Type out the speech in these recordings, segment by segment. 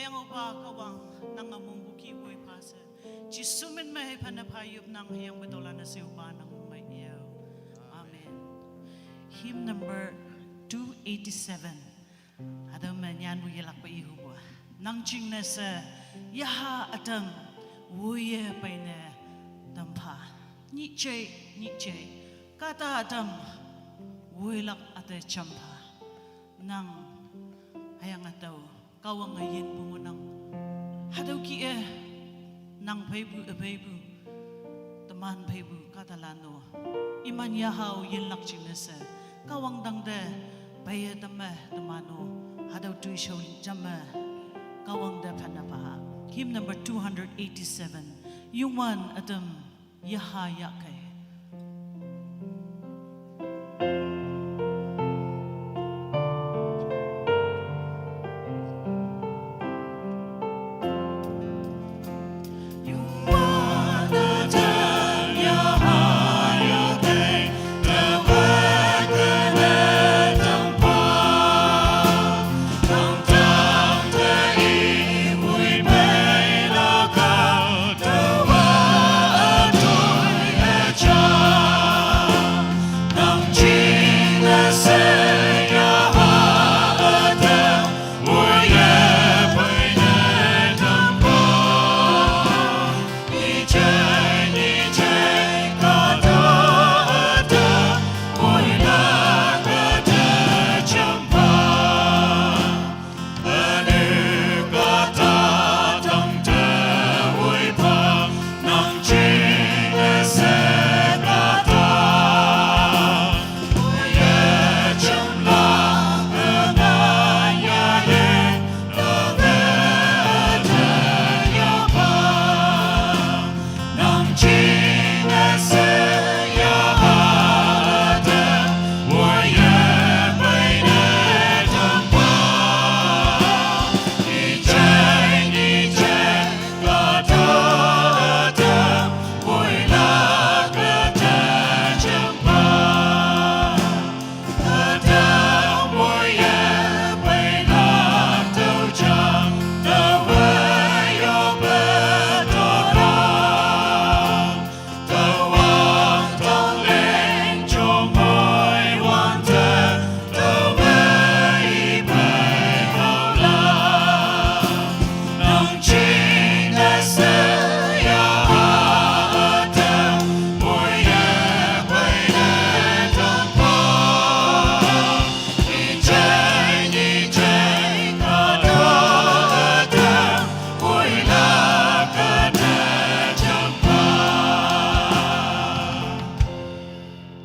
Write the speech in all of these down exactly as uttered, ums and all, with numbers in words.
Yang Upa Kahwang, nang amung buki woi pase. Jisu min me hei phana pha yup nang yang bedola na se Upa nang mai yau. Amen. Hymn number two eighty-seven. Adam me nyan bu yelak pa ihu bua. Nang ching na se yaha adam wuye paine tampha. Nyi chei, nyi chei. Kata adam wuilak ate champha. Nang hayang atau Kahwang ayin bungu nang. Hadau ki e nang phaibu, e phaibu, teman phaibu, kata lano. Iman yahau yin lak ching nese. Kahwang dang de, paya tame, temano. Hadau tui shau jame. Kahwang de phana paha. Hymn number two hundred eighty-seven. Yungwan atam yaha yakai.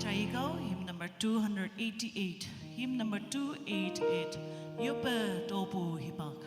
Taigao, hymn number two hundred eighty-eight. Hymn number two eight eight. Yope topu hipak.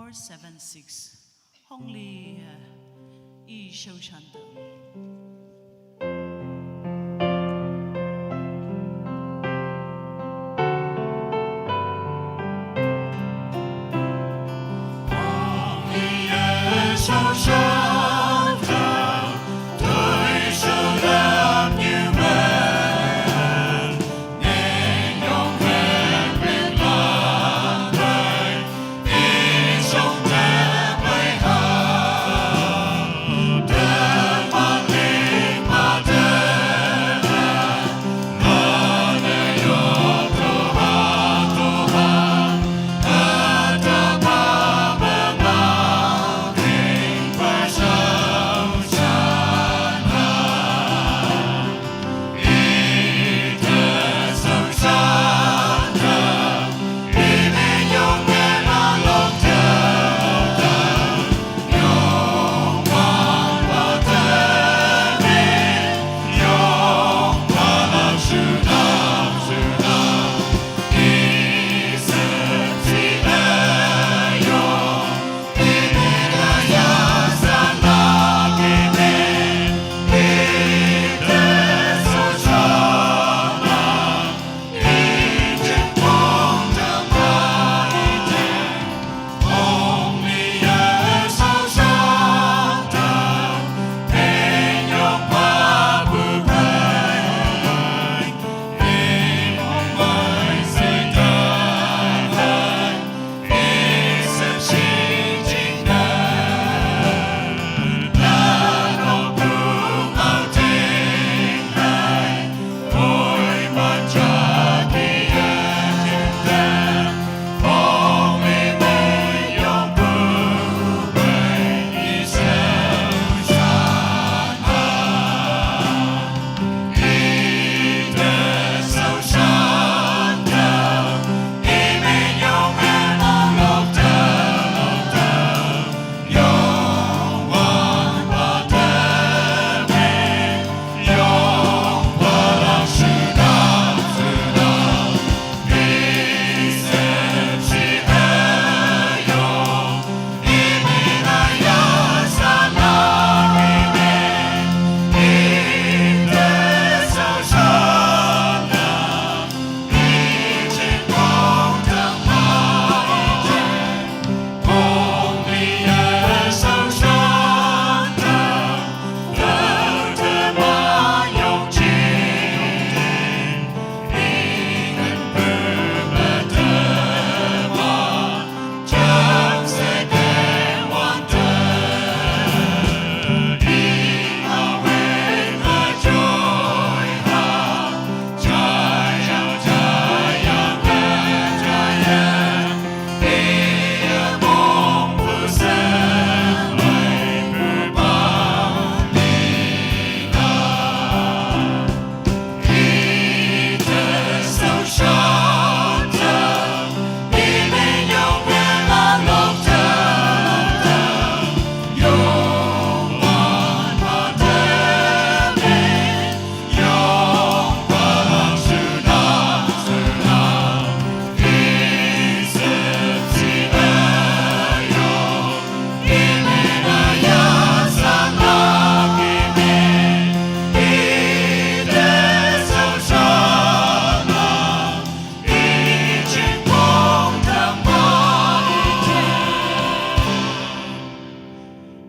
Four seven six. Hong li, uh, i shoshan.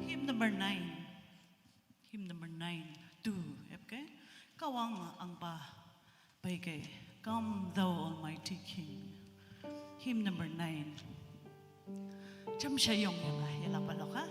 Hymn number nine. Hymn number nine. Two. Epke. Kawang angpa. Baike. Come, thou Almighty King. Hymn number nine. Cham shayong yang ah, yala palok ha.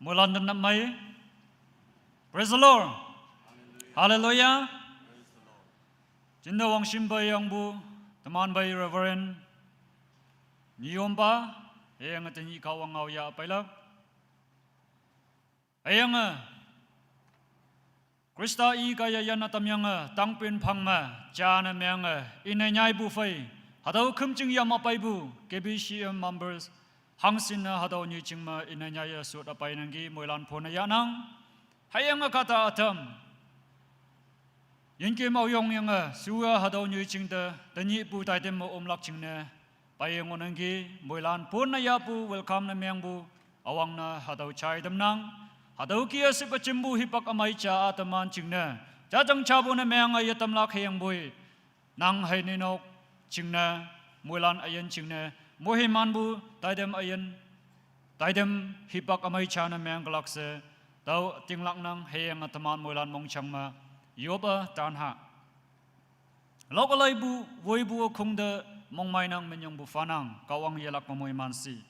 Moilan te nap mei. Praise the Lord. Hallelujah. Jingne wangshim pei yangpu, teman pei Reverend Nyiyompa, hüyange tenyih Kahwang ngao yah peilak. Hüyange, Khrista i kaiye yanne tamyange, tangpin phang me, jane menge, ine nyaipu phei, hatüo khümjing yame peipu, K B C M members, hangshinne hatüo nyoijing me, ine nyaiye shot-e peinangki, moilan phone yahnang. Hüyange kahta ütam. Yinkem aoyong yange, shuwe hatüo nyoijing te, tenyihpu taitem me omlak jingne, peiye ngohnangki, moilan phone ne yahpu, welcome ne mengpu, üwangne hatüo jai tamnang. Hatüo kih-e shepe jimpu hipak ümei ja-a teman jingne, jajang japu ne menge yetamlak hüyangpoi. Nang hei ninok jingne, moilan üyin jingne, moihimanpu, taitem üyin, taitem hipak ümei ja ne mengkelak she, tao tinglaknang hüyange teman moilan mongjang me, yoppe tanha. Lokalaipu, woipu khongte, mongmeinang minyongpu phanang, Kahwang yelakpe moiman shi.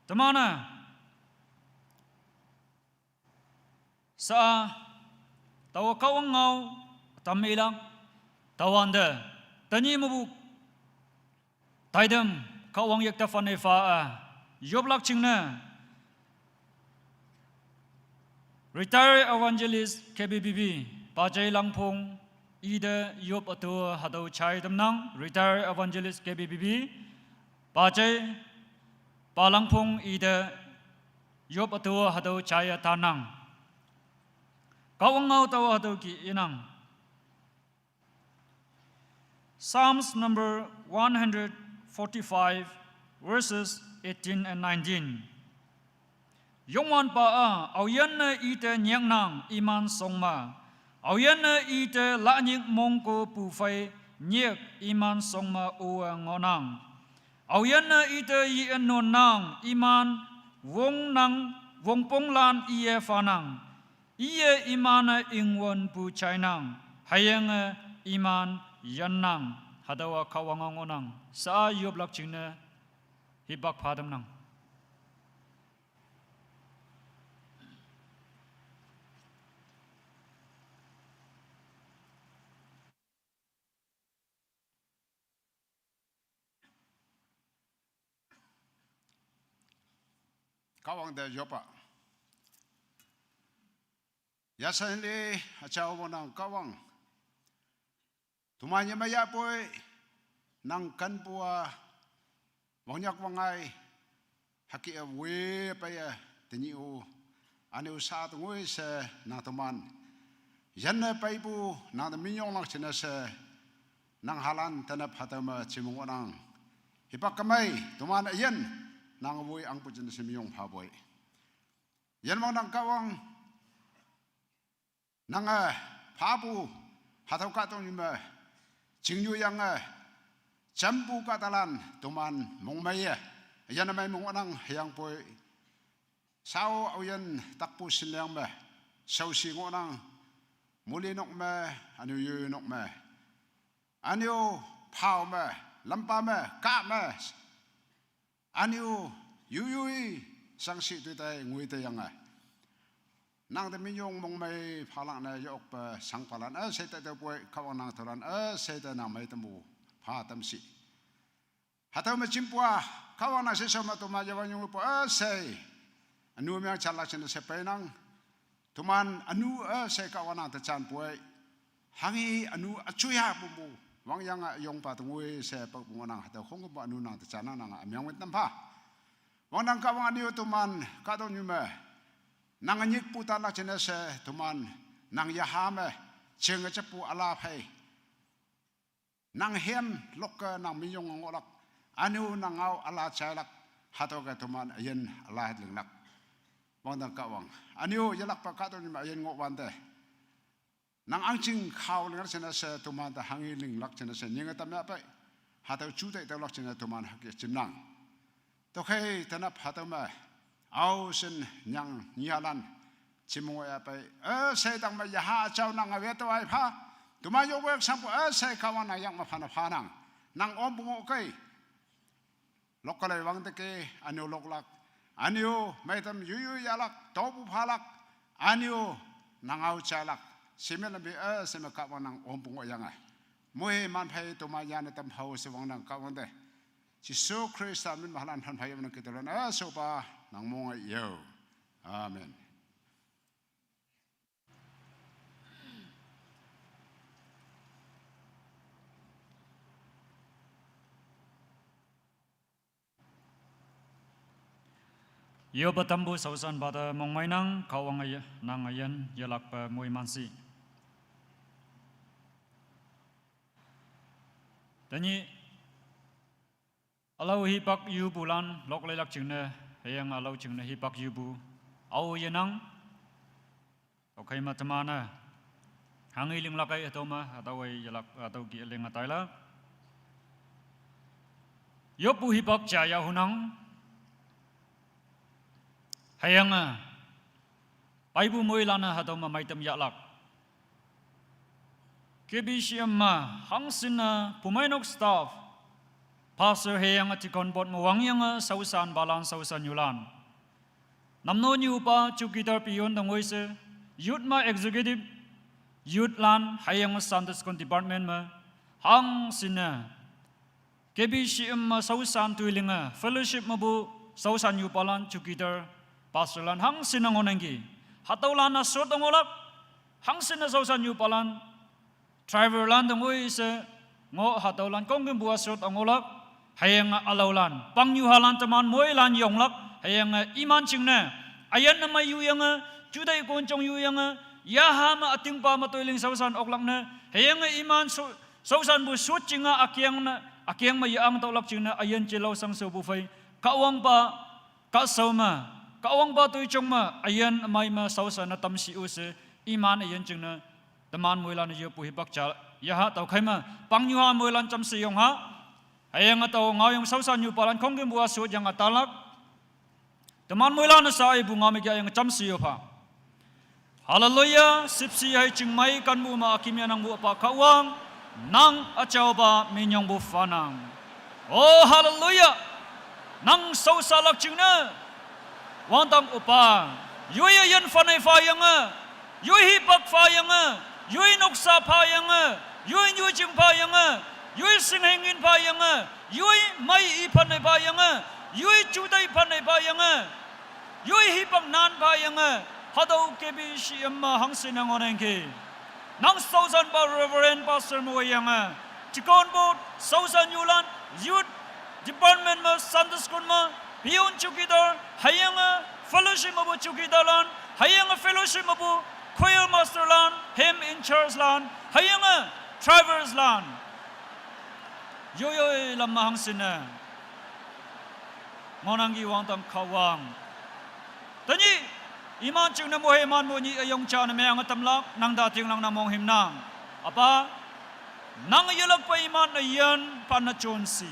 Teman-e, sa, taowe Kahwang ngao, tam ilak, tüowante, tenyih mepu, taitem, Kahwang yekte phane pha-a, yoplak jingne, Retired Evangelist K B B B, Pajei Langphong, ite yop üto hatüo jai tamnang, Retired Evangelist K B B B, Pajei, Pa Langphong ite yop üto hatüo jaiye tanang. Kahwang ngao taowe hatüo kih inang. Psalms number one hundred forty-five, verses eighteen and nineteen. Youngwanpa-a, aoyinne ite nyiknang iman shongme. Aoyinne ite lanyik mongko puphei nyik iman shongme owe ngohnang. Aoyinne ite yi-e nonnang iman wongnang, wongponglan iye phanang. Iye iman-e ingwünpu jainang, hüyange iman yannang, hatüowa Kahwang ngao ngohnang, sa yoplak jingne, hipak pha tamnang. Kahwang te yopa. Yashan le, üjao wongnang Kahwang. Toman yemei yahpoi, nang kenpu-a, wangnyak wangngai, hüke-e we peiye, tenyih-o, üne-o sha tengoi she, nang toman. Yanne peipu, nang te minyonglak jingne she, nang halan tenap hatüo me jimong ngohnang. Hipak kemei, toman üyin, nang woi angpu jingne she minyong phapoi. Yan wangnang Kahwang, nange phapu, hatüo kahtoknyu me, chingnyu yange, jampu kahtalan, toman mongmeiye, yanne mei mong ngohnang hüyangpoi, shao aoyin takpu shinleng me, shaoshi ngohnang, muli nok me, üne-o yoi nok me, üne-o phao me, lampa me, kah me, üne-o yoi yoi, shangshi toitai ngoi taiyange. Nang te minyong mongmei phalak ne yokpe shangpalan, üshei te tüopoi Kahwang nang tüolan, üshei te nang mei tampu, pha tamshi. Hatüo me jimpu-a, Kahwang nang sheshao me toman yewang yongpu üshei. Ünu meng jalak jingne she peinang. Toman ünu üshei Kahwang nang te janpoi. Hanghi ünu üjoiya pumpu. Wangyange yongpa tengoi she papu ngohnang hatüo khongkümpu ünu nang te jannang nange ümeng win tampha. Wangnang Kahwang üne-o toman kahtoknyu me. Nange nyikpu tanlak jingne she toman nang yaha me, jenge jappu üla phei. Nang hem lokke nang minyong ngohlak, üne-o nang ngao üla jailak, hatüoke toman üyin üla linglak. Wangdang Kahwang. Üne-o yelakpa kahtoknyu me üyin ngohwante, nang ahngching khao linglak jingne she toman te hanghi linglak jingne she nyinge tam yahpei. Hatüo juteih tüolak jingne toman hüke jimnang. Tüokhei tenap hatüo me, ao shin nyang nyihalan, jimong yahpei, üshei tang me yaha jao nange wetawai pha. Toman yokwe shangpu üshei Kahwang nang yak me phane phanang. Nang ompu ngohkei. Lokkalei wangteke, üne-o loklak. Anyo, meitam yuyu yalak, topu phalak, anyo, nangao chalak, sime lambi, eh, sime Kahwang nang ompu ngohyange. Moiman phei toma yane tam phao she wangnang Kahwang te. Jesu Khrista min me halan phan phei yonang kitolan, eh, sopa nang mong yo. Amen. Yopa tampu shaoshanpa te mongmeinang, Kahwang aye, nang üyin yelakpe moiman shi. Tenyih ülao hipak yupulan lok leilak jingne, hüyange ülao jingne hipak yupu. Ao yenang. Tüokhei me teman-e hanghe linglak ei, hatüo me, hatüo ei yelak, hatüo ki üling-e tailak. Yoppu hipak ja yahunang. Hüyange peipu moilan-e hatüo me meitam yahlak. K B C M me hangshinne pumeinok staff, pastor hüyange deacon board me wangyange shaoshanpalan, shaoshannyulan, namno nyupa chowkidar peon te ngoi she, youth me executive, youth lan hüyange Sunday school department me hangshinne K B C M me shaoshan toi linge, fellowship mepu shaoshannyupalan, chowkidar, pastorlan hangshinne ngohnangki. Hatüolan-a shot ngohlak, hangshinne shaoshannyupalan, driverlan te ngoi she, ngoh hatüolan khongkümpu-a shot ngohlak, hüyange ülaolan, pangnyuhalan teman moilan yonglak, hüyange iman jingne, üyin ne mei yuyange, juteih konjong yuyange, yaha me ütingpa me toiling shaoshan oklak ne, hüyange iman sho-, shaoshanpu shot jinge ükeng ne, ükeng me ye-ang tüolak jingne üyin je lao shangshao pu phei, Kahwangpa, kahshao me, Kahwangpa toijong me, üyin ümei me shaoshan ne tamshi-o she, iman üyin jingne, teman moilan-e yoppu hipak ja, yaha tüokhei me, pangnyuha moilan jamshe yong ha, hüyange tao ngaoyong shaoshannyupalan khongkümpu-a shot yange talak, teman moilan-e sha ipu ngao me kya yange jamshe yo pha. Hallelujah, shüpshe hei chingmei kanpu me ükimyanangpu üpa Kahwang, nang üjaopa minyongpu phanang. Oh, hallelujah. Nang shaoshalak jingne, wangdang üpa, yoi üyin phanei phayange, yoi hipak phayange, yoi noksa phayange, yoi nyujing phayange, yoi shinghengin phayange, yoi mei i phanei phayange, yoi juteih phanei phayange, yoi hipak nan phayange, hatüo K B C M me hangshinne ngohnangki. Nang shaoshanpa Reverend Pastor me woiyange, deacon board, shaoshannyulan, youth department me, Sunday school me, peon chowkidar, hüyange fellowship mepu chowkidarlan, hüyange fellowship mepu choir masterlan, hymn in chargelan, hüyange driverslan, yoiyoi lam me hangshinne ngohnangki wangdang Kahwang. Tenyih, iman jingne moiman monyih üyong ja ne meange tamlak, nang ta tinglang nang monghümnang. Üpa, nang yelakpe iman üyin pan-e jonshi.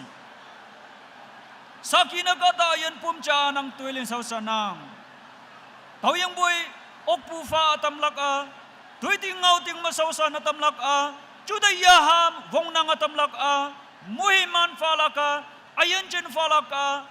Saki ne kahta üyin pum ja nang toiling shaoshan nang. Tüoyangpoi, okpu pha ütamlak-a, toiting ngaoting me shaoshan ütamlak-a, juteih yaha wongnang ütamlak-a, moiman phalak-a, üyin jin phalak-a,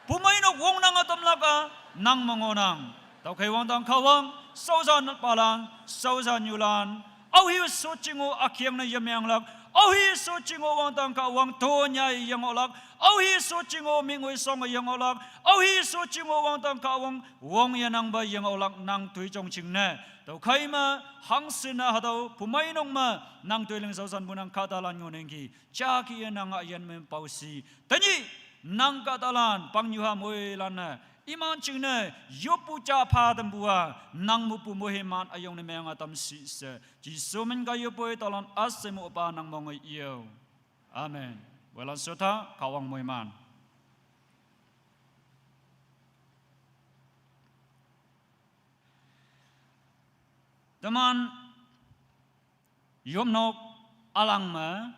pumeinok wongnang ütamlak-a, nang me ngohnang. Tüokhei wangdang Kahwang, shaoshanpalan, shaoshannyulan, aohi shot jingo ükeng ne yemeanglak, aohi shot jingo wangdang Kahwang tonyai yengohlak, aohi shot jingo mingoi shonge yengohlak, aohi shot jingo wangdang Kahwang wong yenangpa yengohlak nang toijong jingne. Tüokhei me, hangshinne hatüo pumeinok me, nang toiling shaoshanpu nang kahtalan ngohnangki, jaki-e nang üyin me paoshi. Tenyih, nang kahtalan, pangnyuha moilan-e, iman jingne, yoppu ja pha tampu-a, nang mepu moiman üyong ne meange tamshi she. Jesu min ka yoppoi taolan üshei me üpa nang monge yo. Amen. Weilan shota, Kahwang moiman. Teman, yopnok ülang me,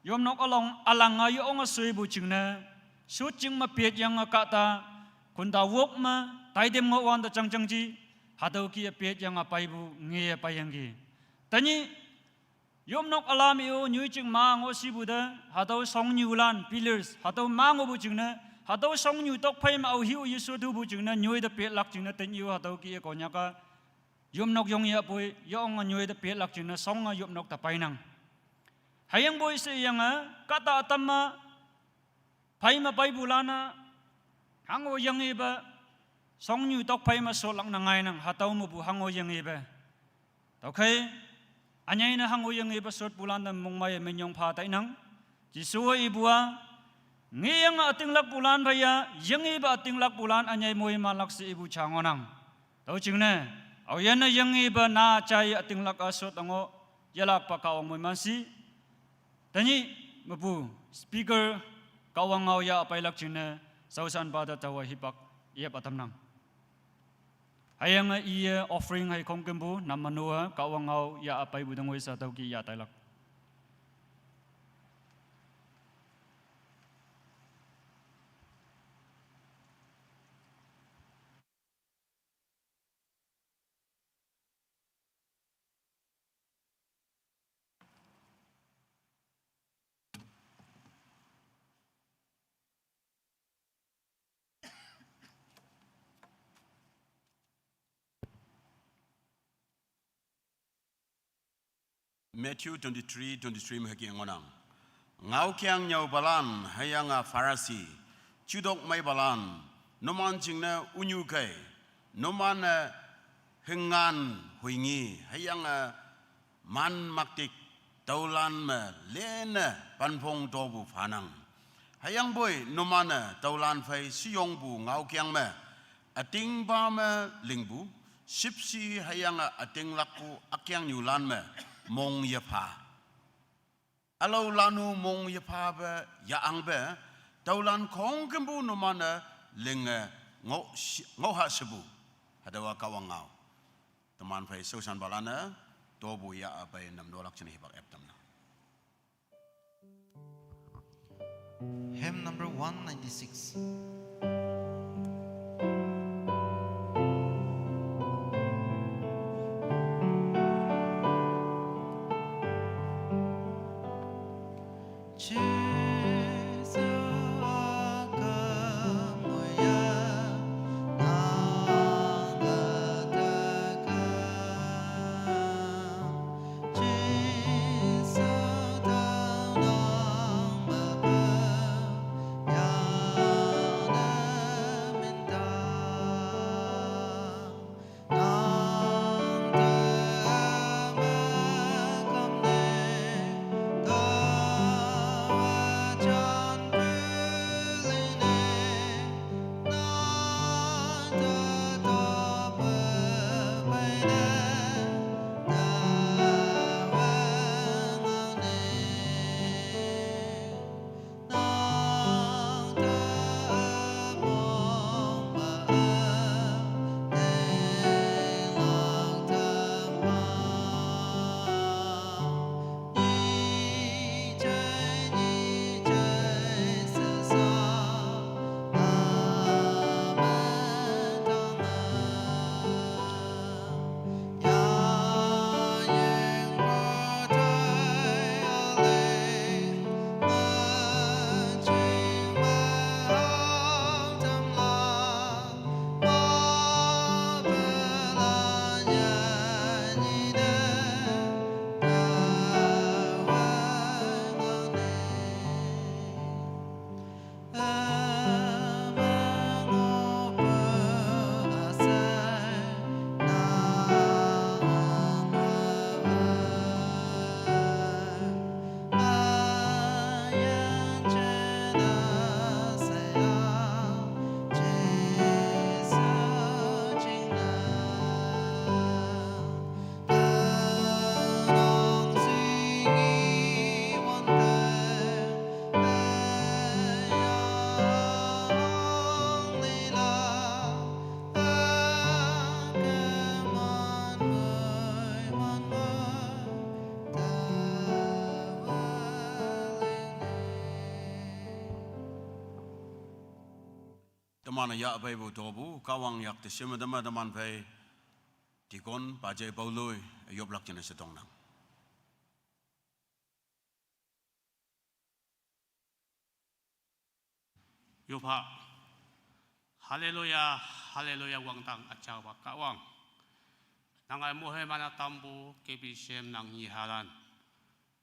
yopnok ülang, ülang-a yeonge shoipu jingne, shot jing me petyange kahta, konta wok me, taitem ngohwante jangjang ji, hatüo ki-e petyange peipu nge peiyangki. Tenyih, yopnok üla me-o nyoijing ma ngoh shipu te, hatüo shongnyulan, pillars, hatüo ma ngohpu jingne, Hatüo shongnyu tokphei me aohe-o yesot hupu jingne nyoi te petlak jingne tenyih-o hatüo kih-e Konyak-a yopnok yong yahpoi, yonge nyoi te petlak jingne shonge yopnok te peinang. Hüyangpoi sheyange kahta ütam-a phei me peipulan-a hango yenghepe shongnyu tokphei me shotlak ne ngainang, hatüo mepu hango yenghepe. Tüokhei, ünyei ne hango yenghepe shotpulan te mongmeiye minyong pha tainang. Jesuwe ipu-a, ngeyange ütinglakpulan phei-a, yenghepe ütinglakpulan ünyei moimanlak she ipu ja ngohnang. Tüo jingne, aoyinne yenghepe na jai ütinglak-a shot-e ngoh, yelakpa Kahwang moiman shi. Tenyih mepu speaker Kahwang ngao yah peilak jingne, shaoshanpa te taowe hipak yep ütamnang. Hüyange iye offering hei khongkümpu, nam mano-e Kahwang ngao yah peipu te ngoi sha tüo kih yah tailak. Matthew twenty-three, twenty-three me hüke ngohnang. Ngaokeng nyüopalan, hüyange Pharisee, jutok meipalan, numan jingne ünyu kei, numan-e hüngan hoingi, hüyange man maktik tüolan me lene panphong topu phanang. Hüyangpoi numan-e tüolan phei sheyongpu ngaokeng me, ütingpa me lingpu, shüpshe hüyange ütinglakpu ükengnyulan me mong yepha. Ülaolan-o mong yephape yahangpe, tüolan khongkümpu numan-e linge ngoh shi-, ngoh ha shepu. Hatüowa Kahwang ngao. Teman phei shaoshanpalan-e topu yah pei namnolak jingne hipak ep tamnang. Hymn number one ninety-six. Teman-e yah peipu topu, Kahwang yak te shim teme teman phei, deacon, pajei paoloi, yoplak jingne she tongnang. Yopa. Haleluya, haleluya, wangdang achaoba Kahwang. Nange moheman-a tampu K B C M nang nyihalan.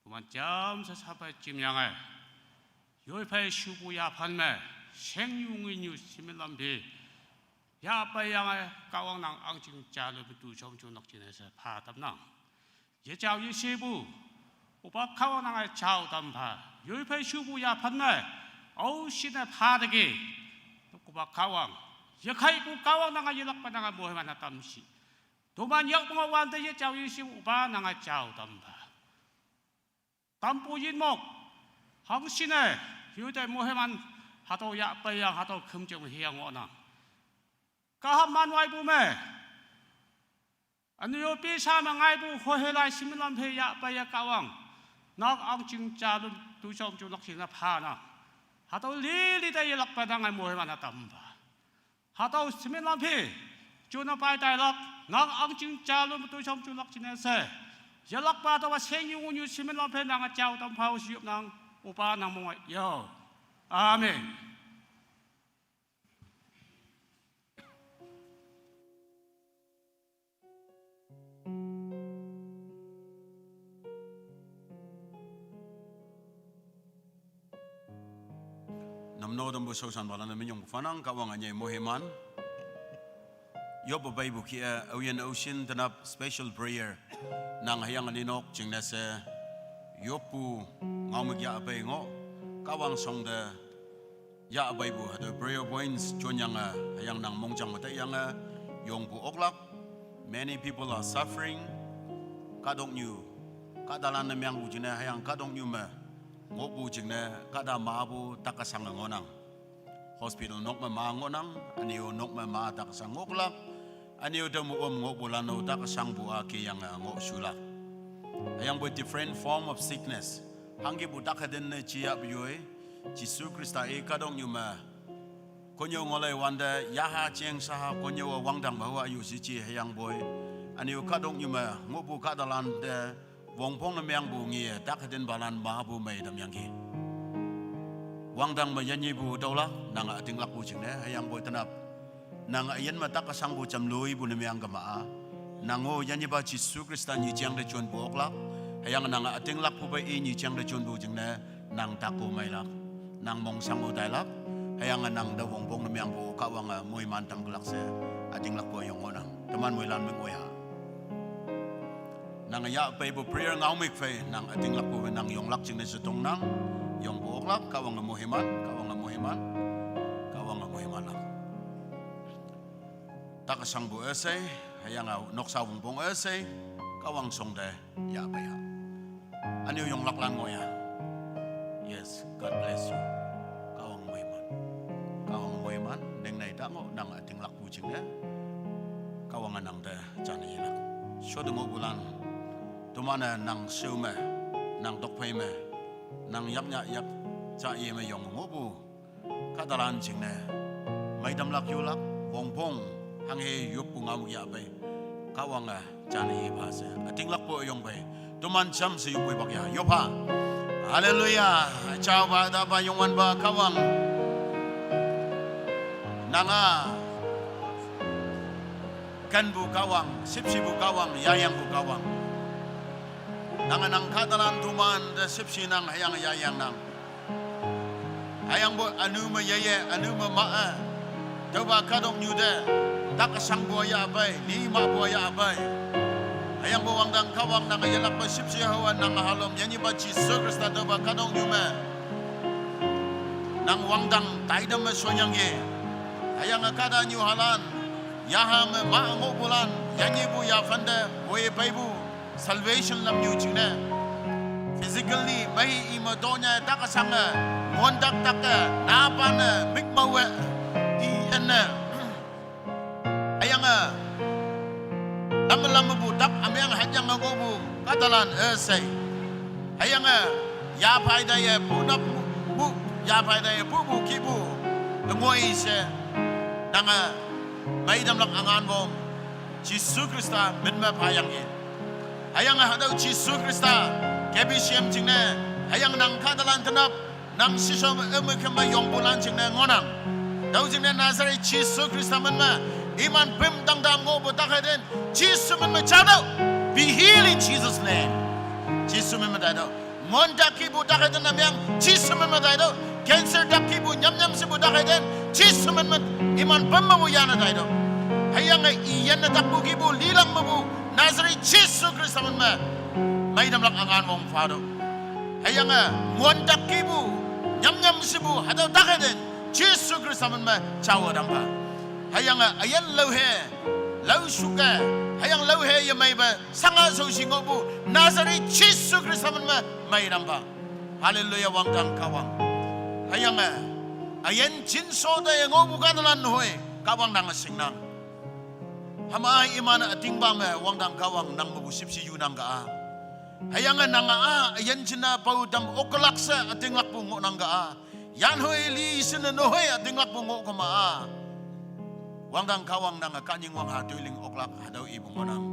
Toman jamshe sape jimyange. Yoiphei shupu yaphan me, shengnyu nginyu simin lamphi. Yapeiyange Kahwang nang ahngching jalun tu shom junlak jingne she pha tamnang. Yejao yeshepu, opa Kahwang nange jao tampha. Yoiphei shupu yaphan me, aoshinne pha teki. Opa Kahwang, yekhaipu Kahwang nange yelakpa nange moheman-a tamshi. Toman yak me ngoh wante yejao yeshepu opa nange jao tampha. Tampu yinmok, hangshinne, yote moheman, hatüo yahpeiyang, hatüo khümjing hüyange ngohnang. Kaham manwaipu me, üne-o pesa me ngaipu hohelai simin lamphi yahpeiye Kahwang. Nang ahngching jalun tu shom junlak jingne phanang. Hatüo lili te yelakpa nange moheman-a tampha. Hatüo simin lamphi, june pai tailak, nang ahngching jalun tu shom junlak jingne she. Yelakpa hatüowa shengnyu nginyu simin lamphi nange jao tampha-o shiyopnang, opa nang mong-e yo. Amen. Namno tampu shaoshanpalan-e minyong phanang Kahwange nyei moheman. Yoppe peipu kih-e, aoyin aoshin tenap special prayer. Nang hüyange ninok jingne she, yoppu ngaomük yahpei ngoh, Kahwang shongte yahpeipu hatüo prayer points jonyange, hüyange nang mongjang me taiyange, yongpu oklak. Many people are suffering. Kahtoknyu, kahtalan ne mengpu jingne, hüyange kahtoknyu me ngohpu jingne, kahta mapu tak-e shange ngohnang. Hospital nok me ma ngohnang, üne-o nok me ma tak-e shang ngohlak, üne-o tüo me om ngohpulan-o tak-e shangpu-a keyange ngohshulak. Hüyangpoi different form of sickness. Hangkipu tak-e tenne jiyahpu yoi, Jesu Khrista-i kahtoknyu me konnyüo ngolei wante, yaha jeng shaha konnyüowa wangdang me hua yu shi ji hüyangpoi. Üne-o kahtoknyu me ngohpu kahtalante, wongpong ne mengpu ngeye tak-e tenpalan mapu mei tamyangki. Wangdang me yanyipu tüolak, nange ütinglakpu jingne, hüyangpoi tenap. Nange üyin me tak-e shangpu jamloipu ne mengkema-a. Nang-o yanyipa Jesu Khrista nyijeng te jonpu oklak, hüyange nange ütinglakpu phei i nyijeng te jonpu jingne, nang takko meilak, nang mongshang-o tailak, hüyange nang te wongpong ne mengpu Kahwange moiman tamkelak she, ütinglakpu yong ngohnang. Teman moilan meng oya. Nange yahpeipu prayer ngaomük phei, nang ütinglakpu phei nang yonglak jingne she tongnang, yongpu oklak, Kahwange moiman, Kahwange moiman, Kahwange moimanlak. Tak-e shangpu üshei, hüyange noksa wongpong üshei, Kahwang shongte yahpei ha. Üne-o yonglaklan ngoh ya. Yes, God bless you. Kahwang moiman. Kahwang moiman, ningnei ta ngoh nang ütinglakpu jingne. Kahwange nangte jane yelak. Shote ngohpulan. Toman-e nang shao me, nang tokphei me, nang yaknya yak ja ye me yong ngohpu kahtalan jingne, meitamlak yulak, wongpong, hanghe yoppu ngaomük yahpei, Kahwange jane yepha she, ütinglakpu yongpei, toman jamshe yoppu pak ya, yopha. Haleluya, jaopa, tapa, Youngwanpa Kahwang. Nange, kenpu Kahwang, shüpshepu Kahwang, yayangpu Kahwang. Nange nang kahtalan tomante shüpshe nang hüyange yayang nang. Hüyangpoi ünu me yeye, ünu me ma-e. Tüopa kahtoknyu te, tak-e shangpu yahpei, li mahpu yahpei. Hüyangpoi wangdang Kahwang nange yelakpe shüpshe haowa nange halom yanyipa Jesu Khrista tüopa kahtoknyu me. Nang wangdang taitam me shonyangki. Hüyange kahtanyuhalan, yaha me ma ngohpulan, yanyipu yaphante, woi peipu, salvation lamnyu jingne. Physically, mei ime tonya tak-e shange, ngontak tak-e, napanne, mik mawe, i enne. Hüyange, lam lampu tak ümeng hanyang ngohpu, kahtalan üshei. Hüyange, yaphai taiye punap pu, yaphai taiye pupu kihpu, ngoi she, nange, meitamlak üngan wong, Jesu Khrista min me phayangki. Hüyange hatüo Jesu Khrista, K B C M jingne, hüyange nang kahtalan tenap, Nang shisho me eme kema yongpu lan jingne ngohnang. Tüo jingne Nazareth Jesu Khrista men me, iman püm tangtam ngohpu takheiten, Jesu men me jatüoh. Be healed in Jesus' name. Jesu men me taitüoh. Mon takkipu takheiten namyang, Jesu men me taitüoh. Cancer takkipu nyamnyam shepu takheiten, Jesu men me iman püm mepu yane taitüoh. Hüyange i yanne takpu kihpu lilang mepu, Nazareth Jesu Khrista men me, meitamlak üngan wong phatüoh. Hüyange, mon takkipu, nyamnyam shepu, hatüo takheiten, Jesu Khrista men me jaowe tampha. Hüyange, üyin laohe, lao shuke, hüyange laohe yemeipe, shanga shaoshi ngohpu, Nazareth Jesu Khrista men me, meitam pha. Hallelujah, wangdang Kahwang. Hüyange, üyin jinsho te ngohpu kahtalan hoi, Kahwang nange shingnang. Hüma iman ütingpa me, wangdang Kahwang nang mepu shüpshe yunang ka-a. Hüyange nang-a, üyin jinne pao tam oklak she ütinglakpu ngohnang ka-a. Yanhoi li shinne nehoi ütinglakpu ngoh kema-a. Wangdang Kahwang nange kahnyingwüngha toiling oklak hatüo ipu ngohnang.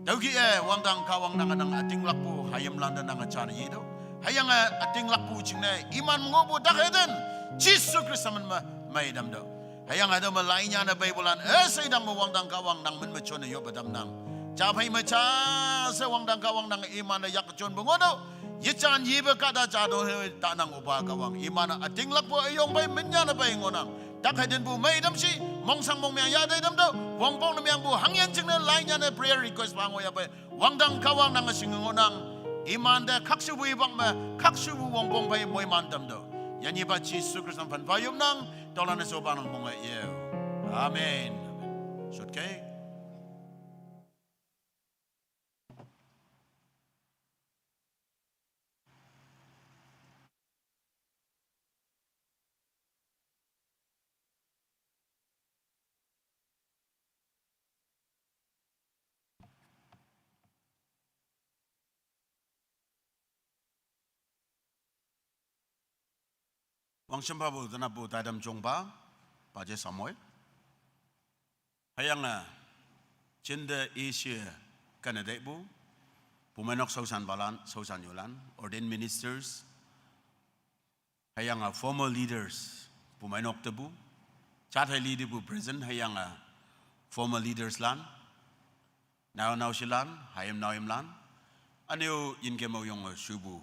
Tüokih-e wangdang Kahwang nange nang ütinglakpu hayimlan te nange jane yetüoh. Hüyange ütinglakpu jingne iman ngohpu takheiten, Jesu Khrista men me meitamtüoh. Hüyange hatüo me lainyane peipulan üsheidang me wangdang Kahwang nang men me jone yoppe tamnang. Ja phei me ja she wangdang Kahwang nange iman-e yak jonpu ngohtüoh. Yejan yepe kahta ja to tanang opa Kahwang. Iman-e ütinglakpu üyong phei minyane pei ngohnang. Takheitenpu meitam shi, mongshang mongmeng yatei tamtüoh. Wongpong ne mengpu hangyin jingne lainyane prayer request pa ngohyahpei. Wangdang Kahwang nange shinge ngohnang. Imante khakshupu hipak me, khakshupu wongpong phei moiman tamtüoh. Yanyipa Jesu Khrista phanpha yopnang, tüolan-e shopa nang monge yeo. Amen. Shotke. Wangshim phapu tenappu taidam jongpa, Paje Samoi. Hüyange, jinte ishe kaneteipu, pumeinok shaoshanpalan, shaoshan yulan, ordained ministers, hüyange former leaders, pumeinok tepu, jat hei li tepu present, hüyange former leaders lan, nao naoshilan, hayim naoyimlan, ünyu yinkem-o yonge shupu,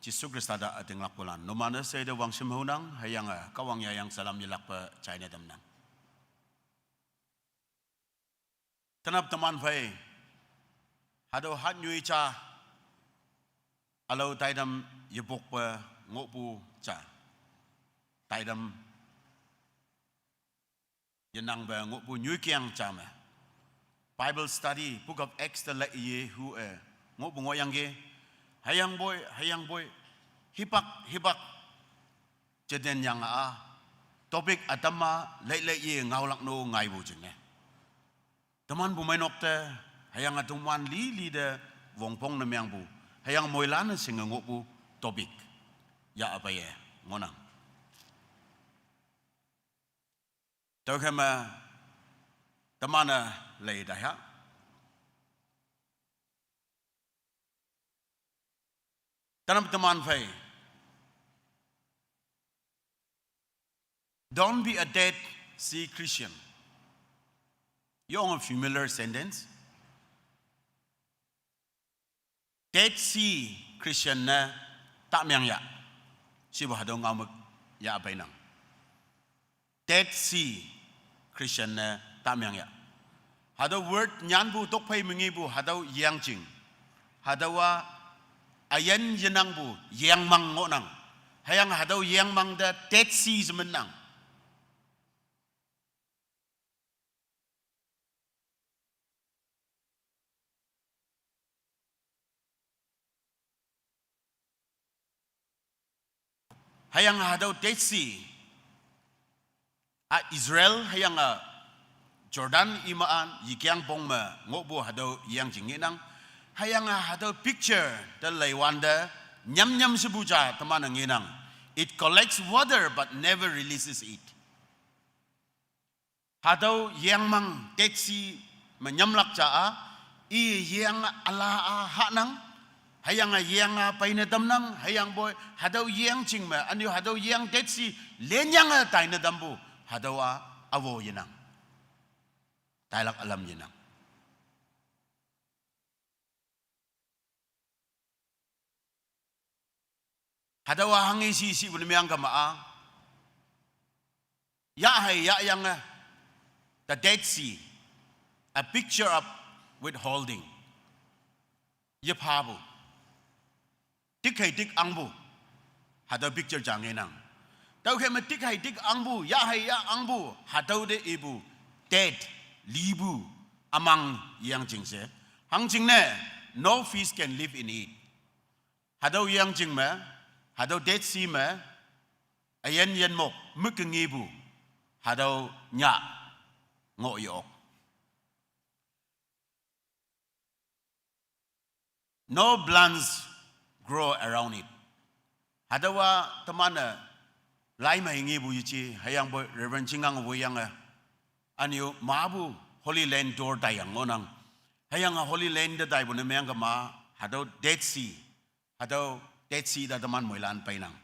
Jesu Khrista te ütinglakpulan, numan-e sheite wangshim haonang, hüyange Kahwang yayang salam yelakpe jaine tamnang. Tenap teman phei, hatüo hatnyoi ja, ülao taidam yepokpe ngohpu ja, taidam yenangpe ngohpu nyoikeng ja me, Bible study, Book of Acts te laiye hu-e ngohpu ngohyangki, hüyangpoi, hüyangpoi, hipak hipak jeten yange-a, topic ütam-a leilei ye ngaolak no ngaipu jingne, teman pumeinok te, hüyange teman lili te wongpong ne mengpu, hüyange moilan-e shinge ngohpu topic, yahpeiye ngohnang. Tüokhei me, teman-e lei taiha. Tenap teman phei, don't be a Dead Sea Christian. Yong a familiar sentence. Dead Sea Christian ne tamyang ya. Shipu hatüo ngaomük yahpeinang. Dead Sea Christian ne tamyang ya. Hatüo word nyanpu tokphei me ngepu hatüo yengjing, hatüowa üyin yenangpu yengmang ngohnang. Hüyange hatüo yengmang te Dead Sea she minnang. Hüyange hatüo Dead Sea, a Israel hüyange Jordan iman yekeng pong me ngohpu hatüo yengjing ngenang. Hüyange hatüo picture te leiwante nyamnyam shepu ja teman-e ngenang. It collects water but never releases it. Hatüo yengmang Dead Sea me nyamlak ja-a, i yeng üla-a hahnang, Hüyange yenge peine tamnang, hüyangpoi hatüo yeng jing me, ünyu hatüo yeng Dead Sea lenyange taine tampu, hatüowa awo yenang. Tailak ülam yenang. Hatüowa hanghe shi shipu ne meang kema-a. Yahhei yahyange, the Dead Sea, a picture of withholding. Yephapu. Tik hei tik angpu. Hatüo picture ja ngenang. Tüokhei me tik hei tik angpu, yahhei yah angpu, hatüo te ipu, dead, lipu, ümang yeng jing she. Hangjingne, no fish can live in it. Hatüo yeng jing me, hatüo Dead Sea me, üyin yinmok, mük kengepu, hatüo nyah, ngoh ye-ok. No plants grow around it. Hatüowa teman-e, lai me ngepu yeje, hüyangpoi Reverend Chingang woiyange, ünyu mapu Holy Land tour taiyang ngohnang. Hüyange Holy Land te taipu ne meang kema, hatüo Dead Sea, hatüo Dead Sea te teman moilan peinang.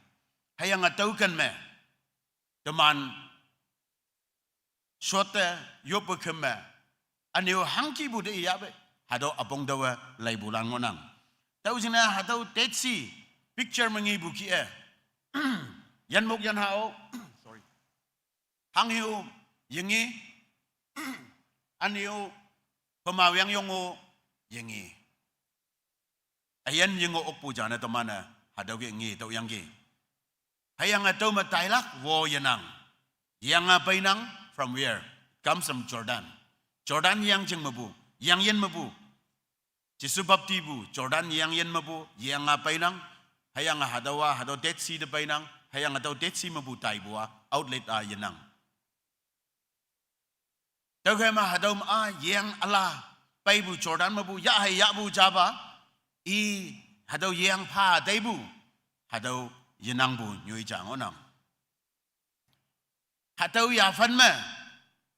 Hüyange tüoken me, teman shotte, yoppe keme, ünyu hangkipu te iyahpe, hatüo üpong taowe leipulan ngohnang. Tüo jingne hatüo Dead Sea, picture me ngepu kih-e, yinmok yinha-o, sorry. Hanghe-o, yenge, ünyu, pema weang yong-o, yenge. Üyin yengoh okpu jane teman-e, hatüo ke nge tüoyangki. Hüyange tüo me tailak wo yenang. Yenge peinang, from where? Comes from Jordan. Jordan yeng jing mepu, yeng yin mepu. Jesu baptipu, Jordan yeng yin mepu, yenge peinang. Hüyange hatüowa, hatüo Dead Sea te peinang. Hüyange hatüo Dead Sea mepu taipu-a, outlet-a yenang. Tüokhei me hatüo me-a yeng üla, peipu Jordan mepu, yahhei yahpu japa, i, hatüo yeng pha teipu, hatüo yenangpu nyoi ja ngohnang. Hatüo yaphan me,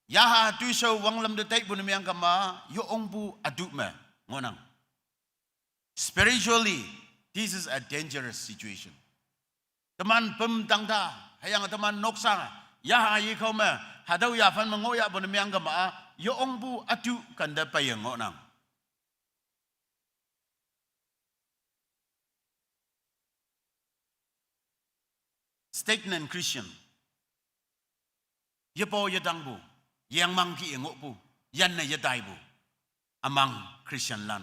yaha toishao wanglam te taipu ne meang kema, yo ongpu ütu me, ngohnang. Spiritually, this is a dangerous situation. Teman püm tangta, hüyange teman noksa, yaha yekao me, hatüo yaphan me ngohyahpu ne meang kema-a, yo ongpu ütu kente peiye ngohnang. Stagnant Christian. Yepo yetangpu, yengmang kih-e ngohpu, yanne yetaipu, ümang Christian lan.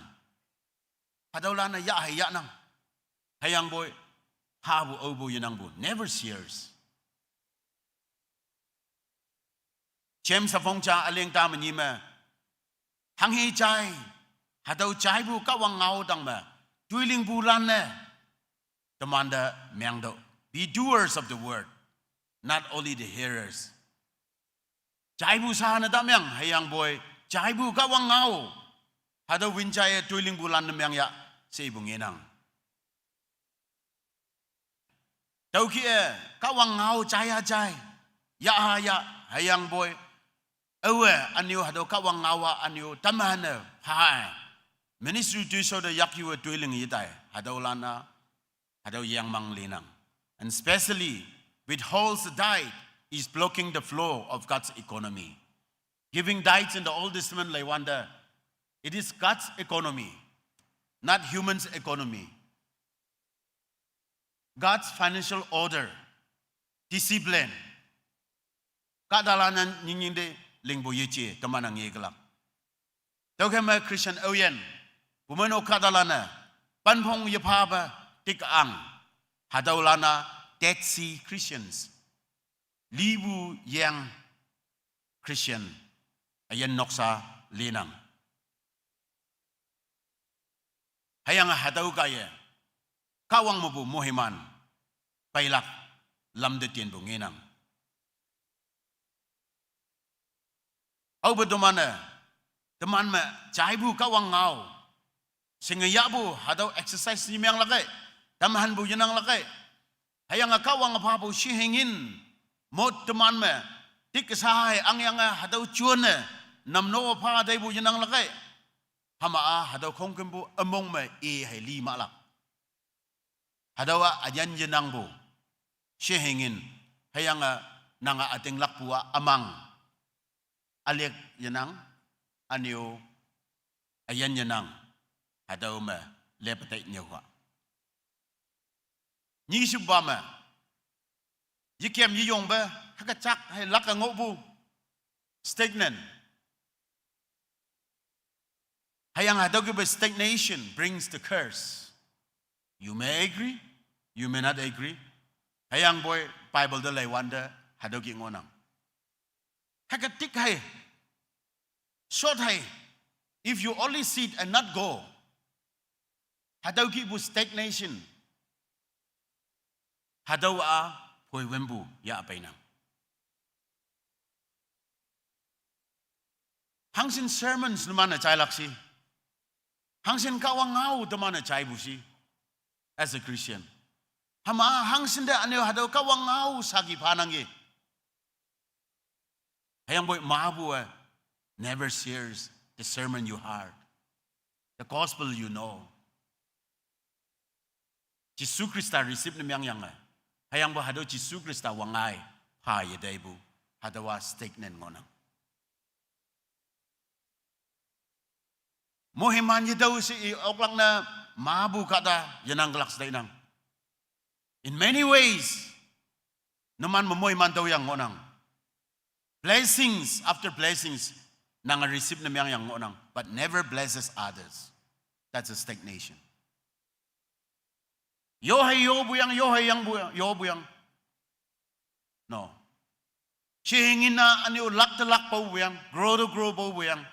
Hatüolan-e yahhei yahnang. Hüyangpoi, hapu aopu yenangpu, never shares. James üpong ja üleng ta me nyi me, hanghe jai, hatüo jaipu Kahwang ngao tang me, toilingpulan-e, temante mengtüoh. Be doers of the word, not only the hearers. Jaipu sha ne ta meang, hüyangpoi, jaipu Kahwang ngao, hatüo win jaiye toilingpulan ne meng ya, shepu ngenang. Tüokih-e, Kahwang ngao jaiya jai, yahha yah, hüyangpoi, aowe, ünyu hatüo Kahwang ngao-a ünyu, tamhanne, pha-e, ministry toishao te yakyuwe toiling yetai, hatüolan-a, hatüo yengmang linang. And especially, withholds the tithe is blocking the flow of God's economy. Giving tithes in the Old Testament leiwante, it is God's economy, not humans' economy. God's financial order, discipline. Kahtalan-e nyingnying te lingpu yeje, teman-e ngekelak. Tüokhei me Christian aoyin, pumeinok kahtalan-e, panphong yephape, tik ang, hatüolan-a, Dead Sea Christians. Lipu yeng Christian, üyin noksa linang. Hüyange hatüo kaiye, Kahwang mepu moiman, peilak, lamte tienpu ngenang. Aope teman-e, teman me, jaipu Kahwang ngao, shinge yahpu, hatüo exercise ni meang lakkei, tamhanpu yenang lakkei. Hüyange Kahwange phapu shihingin, mot teman me, tik sha hei angyange hatüo jonne, namno pha teipu yenang lakkei. Hüma-a hatüo khongkümpu ümong me i hei li mahlak. Hatüowa üyin yenangpu. Shehingin, hüyange nange ütinglakpu-a ümang. Ülick yenang, ünyu üyin yenang, hatüo me lepa tei nyüoha. Nyishupa me, yekem yeyongpe, hüke jak hei lak ngohpu, stagnant. Hüyange hatüo kihpu stagnation brings the curse. You may agree, you may not agree. Hüyangpoi Bible te leiwante, hatüo kih ngohnang. Hüke tik hei, short hei, if you only sit and not go, hatüo kihpu stagnation, hatüo-a phoi wünpu yah peinang. Hangshin sermons numan-e jailak shi. Hangshin Kahwang ngao teman-e jaipu shi. As a Christian, hüma hangshin te ünyu hatüo Kahwang ngao saki phanangki. Hüyangpoi mapu-e, never shares the sermon you heard, the gospel you know. Jesu Khrista receive ne meangyange, hüyangpoi hatüo Jesu Khrista wangngai pha yeteipu, hatüowa stagnant ngohnang. Moiman yetüo she i oklak ne mapu kahta yenang kelak she tainang. In many ways, numan me moiman tüoyang ngohnang. Blessings after blessings, nange receive ne meangyang ngohnang, but never blesses others. That's a stagnation. Yo hei yopuyang, yo hei yangpu, yopuyang. No. Shehingin-a ünyu lak te lak paopuyang, grow te grow paopuyang.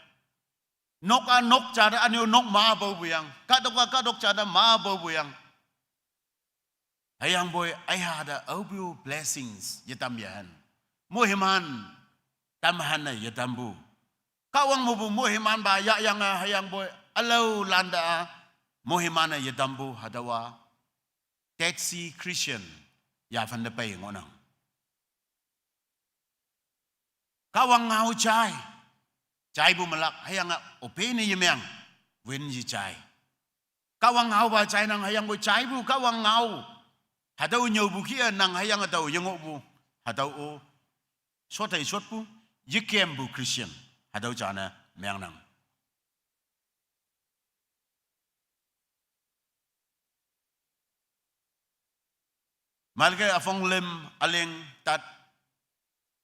Nok-a nok ja te ünyu nok ma paopuyang, kahtok-a kahtok ja te ma paopuyang. Hüyangpoi aiha te aopu blessings yetam yahan. Moiman tamhanne yetampu. Kahwang mepu moimanpa yahyange hüyangpoi ülaolante-a moiman-e yetampu hatüowa Dead Sea Christian yaphante pei ngohnang. Kahwang ngao jai. Jaipu melak hüyange obey ne yemeang. Win yejai. Kahwang ngaopa jainang hüyangpoi jaipu Kahwang ngao. Hatüo nyüopu kih-e nang hüyange tao yengohpu. Hatüo-o. Shot hei shotpu, yekempu Christian. Hatüo jane meangnang. Malke üpong lüm üleng tat,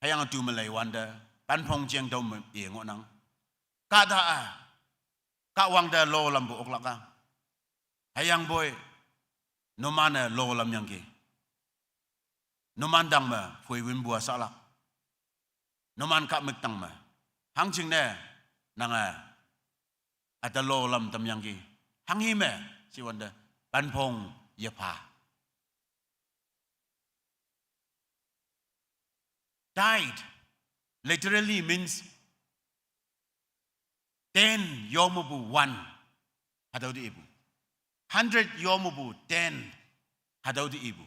hüyange tu me leiwante, panphong jeng tüo me i ngohnang. Kahta-a, Kahwang te lolampu oklak-a. Hüyangpoi, numan-e lolamyangki. Numan tang me phoi wünpu-a sahlak. Numan kahmük tang me. Hangjingne, nange, üte lolam tamyangki. Hanghi me, shiwante, panphong yepha. Died literally means ten yo mepu one. Hatüo te ipu. Hundred yo mepu ten. Hatüo te ipu.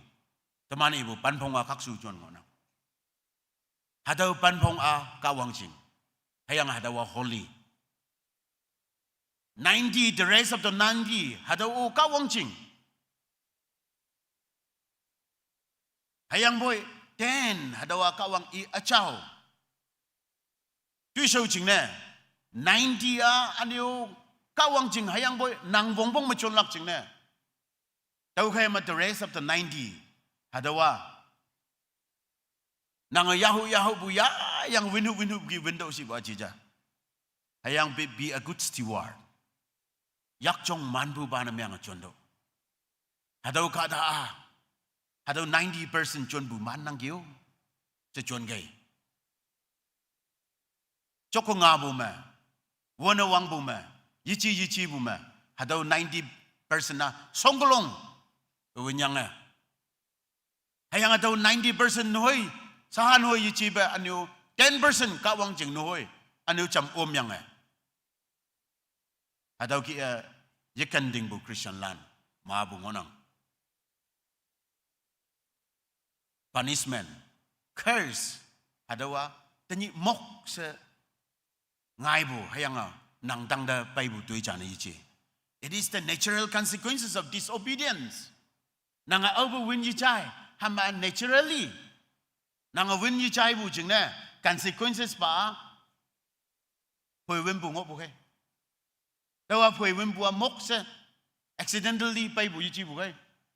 Teman ipu panphong-a khakshu jon ngohnang. Hatüo panphong-a Kahwang jing. Hüyange hatüowa holy. Ninety, the rest of the ninety, hatüo-o Kahwang jing. Hüyangpoi ten, hatüowa Kahwang i üjao. Toishao jingne, ninety-a ünyu Kahwang jing hüyangpoi nang wongpong me jonlak jingne. Tüokhei me the rest of the ninety, hatüowa nange yahu yahupu yayang winhup winhup ki window shipu-a jija. Hüyangpoi be a good steward. Yakjong manpupa ne meange jontüoh. Hatüo kahta-a, hatüo ninety percent jonpu mannangki-o. She jonkei. Joko ngapu me, wone wangpu me, yeji yejipu me, hatüo ninety percent-a shongkolong winyange. Hüyange tüo ninety percent nehoi, saha nehoi yejipe ünyu ten percent Kahwang jing nehoi, ünyu jam omyange. Hatüo kih-e, yekendingpu Christian lan, mapu ngohnang. Punishment, curse, hatüowa, tenyih mok she ngaipu, hüyange, nang tangte peipu toi jane yeje. It is the natural consequences of disobedience. Nange aope win yejai, hüma naturally. Nange win yejaipu jingne, consequences pa, phoi winpu ngohpu khei. Taowa phoi winpu-a mok she, accidentally peipu yejepu khei.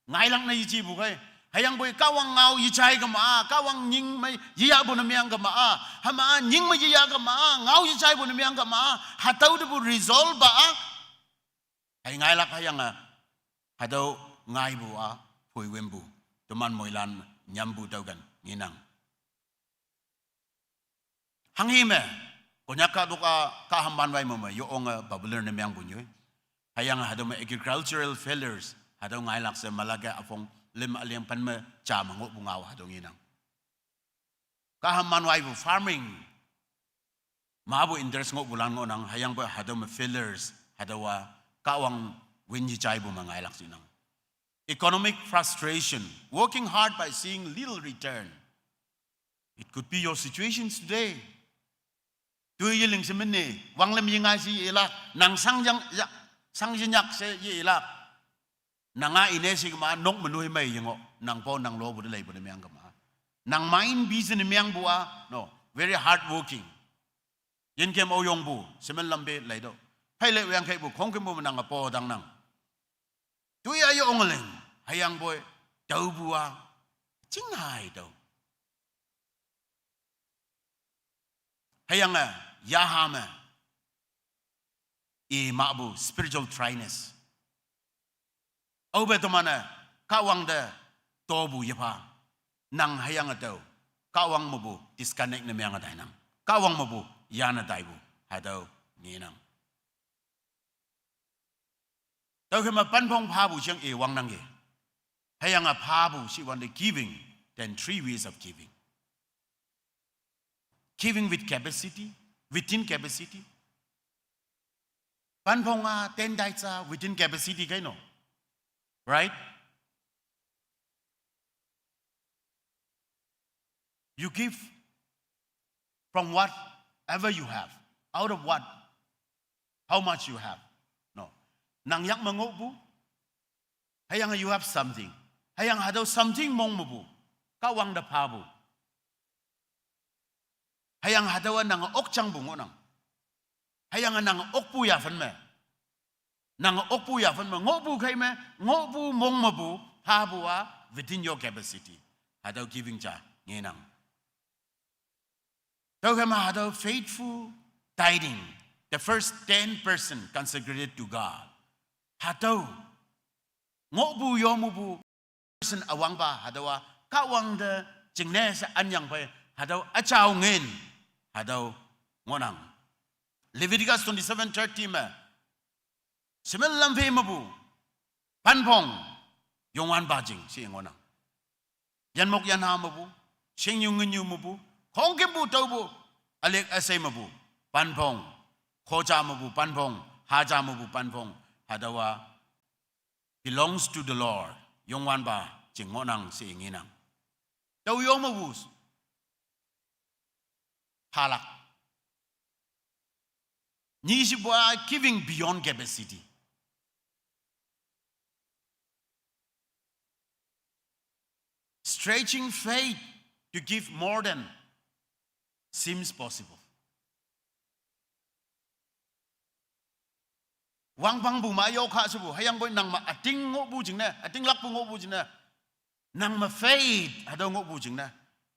Ngailak ne yejepu khei. Hüyangpoi Kahwang ngao yejai kema-a, Kahwang nying me yeyahpu ne meang kema-a, hüma-a nying me yeyah kema-a, ngao yejaipu ne meang kema-a, hatüo tepu result pa-a, hei ngailak hüyange, hatüo ngaipu-a, phoi winpu, teman moilan nyampu tüoken ngenang. Hanghi me, Konyak kahtok-a, kaham manwai me me, yo onge popular ne meangpu nyoi. Hüyange hatüo me agricultural failures, hatüo ngailak she malak-e üpong lim üleng pen me ja me ngohpu ngao hatüo ngenang. Kaham manwaipu farming, mepu interest ngohpulan ngohnang, hüyangpoi hatüo me failures, hatüowa Kahwang win yejaipu me ngailak shinang. Economic frustration, working hard by seeing little return. It could be your situations today. Toi yeling she menne, wanglam yengai she yelak, nang shang yang, ya, shang yenyak she yelak. Nanga ine shi kema nok me noi mei yengoh, nang pao nang lopu te leipu ne meang kema. Nang mind busy ne meangpu-a, no, very hard working. Yinkem aoyongpu, semen lampe leitüoh. Phei le wang kheipu, khongkümpu me nange pao tangnang. Toi-a yo ongleng, hüyangpoi, taopu-a, chinghai tüo. Hüyange, yaha me, i mahpu spiritual dryness. Aope teman-e, Kahwang te, topu yepha. Nang hüyange tüo, Kahwang mepu disconnect ne meange tainang. Kahwang mepu, yane taipu, hatüo ngenang. Tüokhei me panphong phapu jeng i wangnangki. Hüyange phapu shiwante giving, then three ways of giving. Giving with capacity, within capacity. Panphong-a, ten tithes-a, within capacity kei no. Right? You give from whatever you have, out of what, how much you have. No. Nang yak me ngohpu, hüyange you have something. Hüyange hatüo something mong mepu, Kahwang te phapu. Hüyange hatüowa nange okjangpu ngohnang. Hüyange nange okpu yaphen me. Nange okpu yaphen me, ngohpu khei me, ngohpu mong mepu, phapu-a, within your capacity. Hatüo giving ja ngenang. Tüokhei me hatüo faithful tithing, the first ten percent consecrated to God. Hatüo ngohpu yomupu percent üwangpa hatüowa Kahwang te jingne she anyang phei hatüo üjao ngin hatüo ngohnang. Leviticus twenty-seven thirty me, semen lam phei mepu, panphong, Youngwanpa jing she ngohnang. Yanmok yanha mepu, shingnyu nginyu mepu, khongkümpu taopu, ülick üshei mepu, panphong, khoja mepu panphong, haja mepu panphong, hatüowa belongs to the Lord, Youngwanpa jing ngohnang she ngenang. Tüo yo mepu phalak. Nyishipu-a giving beyond capacity. Stretching faith to give more than seems possible. Wangpangpu ma yo kha shepu, hüyangpoi nang me üting ngohpu jingne, ütinglakpu ngohpu jingne. Nang me faith, hatüo ngohpu jingne.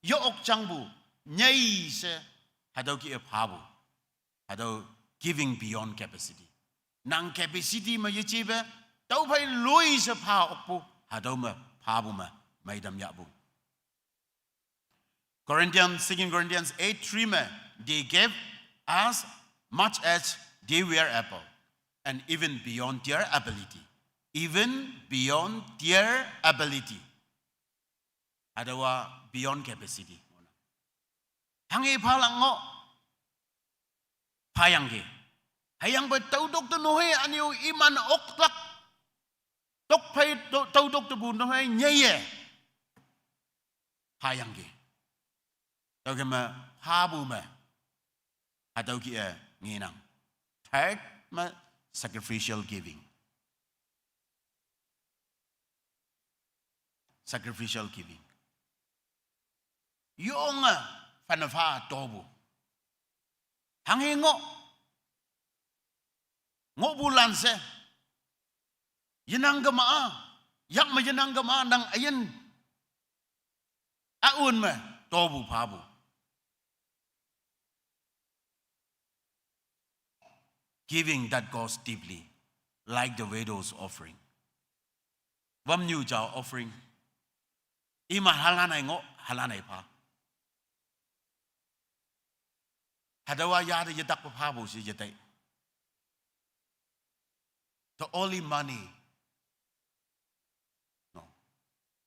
Yo okjangpu, nyei she, hatüo kih-e phapu. Hatüo giving beyond capacity. Nang capacity me yejepe, tüophei loi she pha okpu, hatüo me phapu me, meitam yahpu. Corinthians, Second Corinthians eight three me, they gave as much as they were able, and even beyond their ability. Even beyond their ability. Hatüowa beyond capacity. Hanghi phalak ngoh. Phayangki. Hüyangpoi tüotok te nohei ünyu iman oklak. Tokphei to-, tüotok tepu nohei nyeiye. Phayangki. Tüokhei me phapu me, hatüo kih-e ngenang. Third me, sacrificial giving. Sacrificial giving. Yonge, fana pha topu. Hanghe ngoh. Ngohpu lan she. Yenang kema-a. Yak me yenang kema-a nang üyin. A-un me topu phapu. Giving that goes deeply, like the widow's offering. Wamnyu jao offering. Ima halan-e ngoh, halan-e pha. Hatüowa yate yetakpe phapu she yetei. The only money. No.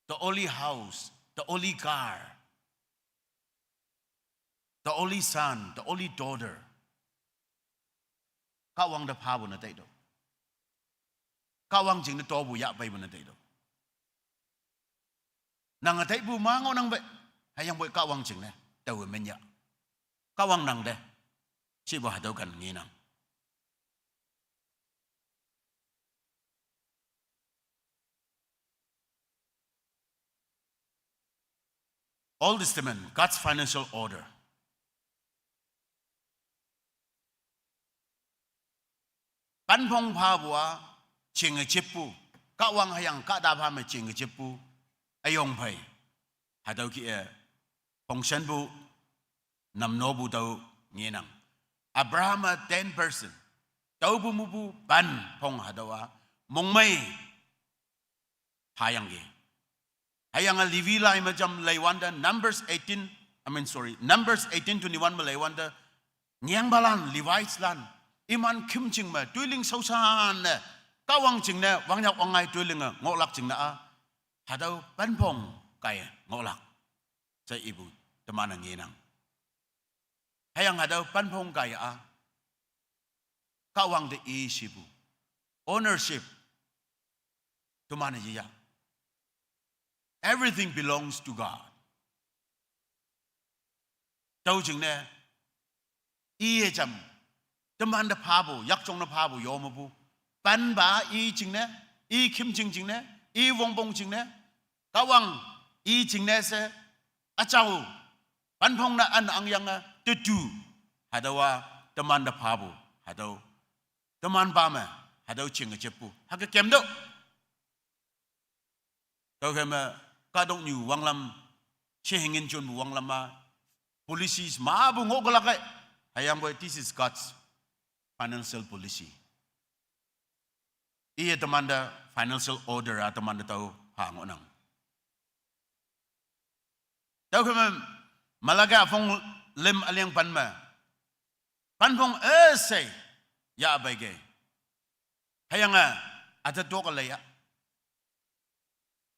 The only house, the only car, the only son, the only daughter. Kahwang te phapu ne taitüoh. Kahwang jingne topu yahpeipu ne taitüoh. Nange taipu ma ngohnang pei, hüyangpoi Kahwang jingne taowe minya. Kahwang nang te, shepu hatüo kan ngenang. Old Testament, God's financial order. Panphong phapu-a, jinge jeppu, Kahwang hüyange kahta pha me jinge jeppu, üyong phei. Hatüo kih-e, phongshanpu, namnopu tao ngenang. Abraham-e ten percent. Taopu mupu panphong hatüowa, mongmei phayangki. Hüyange Levi lai me jam leiwante Numbers eighteen, I mean, sorry, Numbers eighteen twenty-one me leiwante, nyangpalan, Levites lan, iman khümjing me toiling shaoshanne, Kahwang jingne wangnyak wangngai toilinge ngohlak jingne-a, hatüo panphong kaiye ngohlak she ipu teman-e ngenang. Hüyange hatüo panphong kaiye-a, Kahwang te i shipu, ownership, teman-e yeya. Everything belongs to God. Tüo jingne, iye jam, temante phapu, yakjong ne phapu yo mepu, panpa i jingne, i khümjing jingne, i wongpong jingne, Kahwang i jingne she, üjao, panphong ne an angyange tetu, hatüowa temante phapu, hatüo, temanpa me, hatüo jinge jeppu hüke kemtüoh. Tüokhei me, kahtoknyu wanglam, shehingin jonpu wanglam-a, policies mepu ngohkelak-e, hüyangpoi this is God's financial policy. Iye temante financial order-a temante tao pha ngohnang. Tüokhei me, Malachi üpong lüm üleng pen me, panphong üshei yahpeikei. Hüyange, üte tokleiya.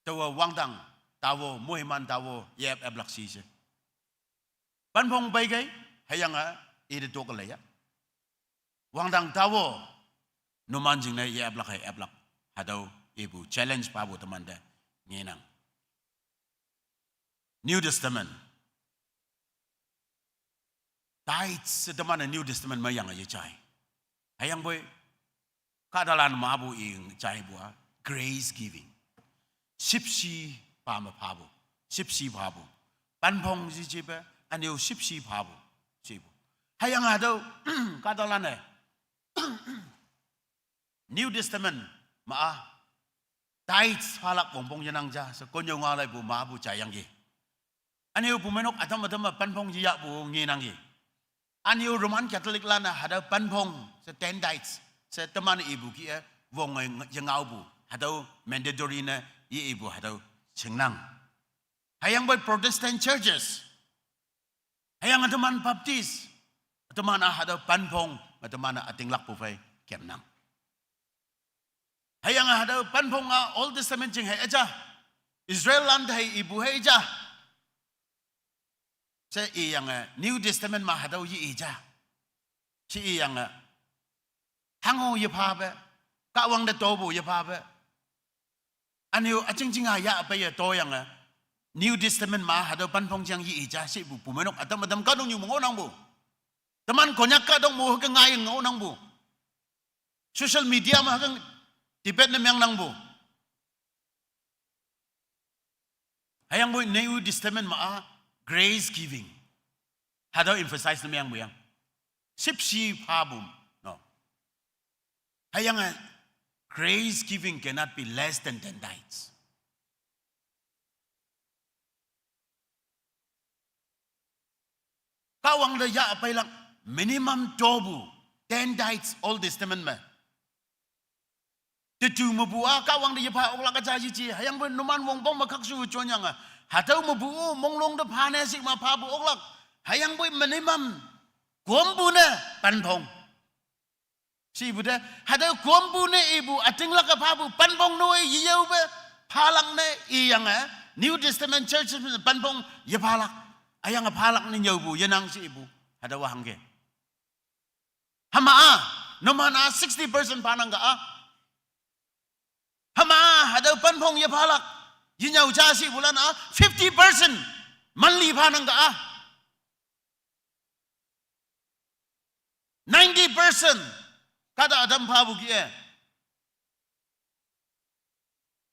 Taowe wangdang, taowe, moiman taowe, yep eplak shi she. Panphong peikei, hüyange, ite tokleiya. Wangdang taowe, numan jingne ye eplak hei eplak. Hatüo ipu challenge papu temante ngenang. New Testament. Tithes she teman-e New Testament me yange yejai. Hüyangpoi, kahtalan mepu i jaipu-a, grace giving. Shüpshe pa me phapu, shüpshe phapu. Panphong ji jipe, ünyu shüpshe phapu, shipu. Hüyange hatüo, kahtalan-e, New Testament ma-a, tithes phalak wongpong yenang ja, she konnyüo nga laipu mepu jaiyangki. Ünyu pumeinok ütam ütam me panphong yeyahpu ngenangki. Ünyu Roman Catholic lan-e hatüo panphong she ten tithes she teman ipu kih-e wonge yengaopu, hatüo mandatory ne ye ipu hatüo shingnang. Hüyangpoi Protestant churches, hüyange teman Baptist, teman-a hatüo panphong me teman-e ütinglakpu phei kemnang. Hüyange hatüo panphong-a Old Testament jing hei üja, Israel lan te hei ipu hei ja, she iyange New Testament me hatüo ye i ja, she iyange, hango yephape, Kahwang te topu yephape, ünyu üjing jing-a yahpeiye toyange, New Testament me hatüo panphong jang ye i ja shepu pumeinok ütam ütam kahtoknyu me ngohnangpu. Teman Konyak kahtok me hüke ngai ngohnangpu. Social media me hüke debate ne mengnangpu. Hüyangpoi New Testament ma-a grace giving. Hatüo emphasize ne mengpu yang. Shüpshe phapu. No. Hüyange grace giving cannot be less than ten tithes. Kahwang te yah peilak minimum topu ten tithes Old Testament me. Tetu mepu-a Kahwang te yepha oklak üja yeji, hüyangpoi numan wongpong me khakshu jonyange. Hatüo mepu-o monglong te phane shikma phapu oklak. Hüyangpoi minimum kompu ne panphong. Shipu te, hatüo kompu ne ipu ütinglak-e phapu panphong noi yeyaope phalak ne iyange, New Testament churches me panphong yephalak. Hüyange phalak ne nyüopu yenang shipu. Hatüowa hangke. Hüma-a, numan-a sixty percent phanang ka-a. Hüma-a, hatüo panphong yephalak. Yenyüo ja shipulan-a fifty percent manli phanang ka-a. Ninety percent kahta ütam phapu kih-e.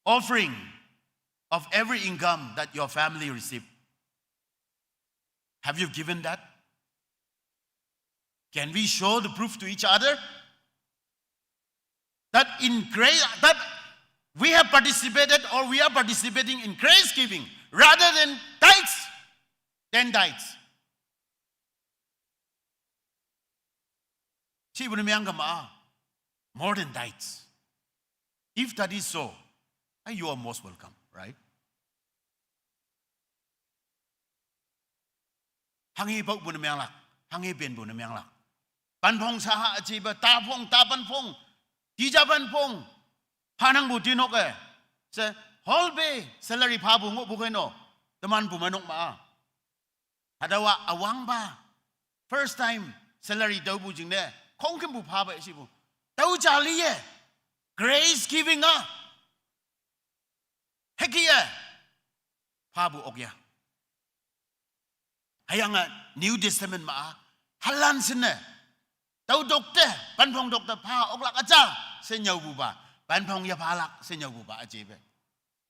Offering of every income that your family receive. Have you given that? Can we show the proof to each other that in grace, that we have participated or we are participating in grace giving rather than tithes, ten tithes? Shipu ne meng kama, more than tithes. If that is so, eh, you are most welcome, right? Hanghe paopu ne menglak, hanghe penpu ne menglak. Panphong saha üjepe, taphong, tapanphong, tija panphong, phanangpu tinok-e. She, whole pay, salary phapu ngohpu kei no, teman pu meinok ma-a. Hatüowa üwangpa, first time salary tüopu jingne, khongkümpu phape shipu. Tüo jaliye, grace giving-a. Hüke-e, phapu okya. Hüyange New Testament ma-a, halan shinne. Tüo tokte, panphong tokte pha oklak üja, she nyüopupa. Panphong yephalak, she nyüopupa üjepe.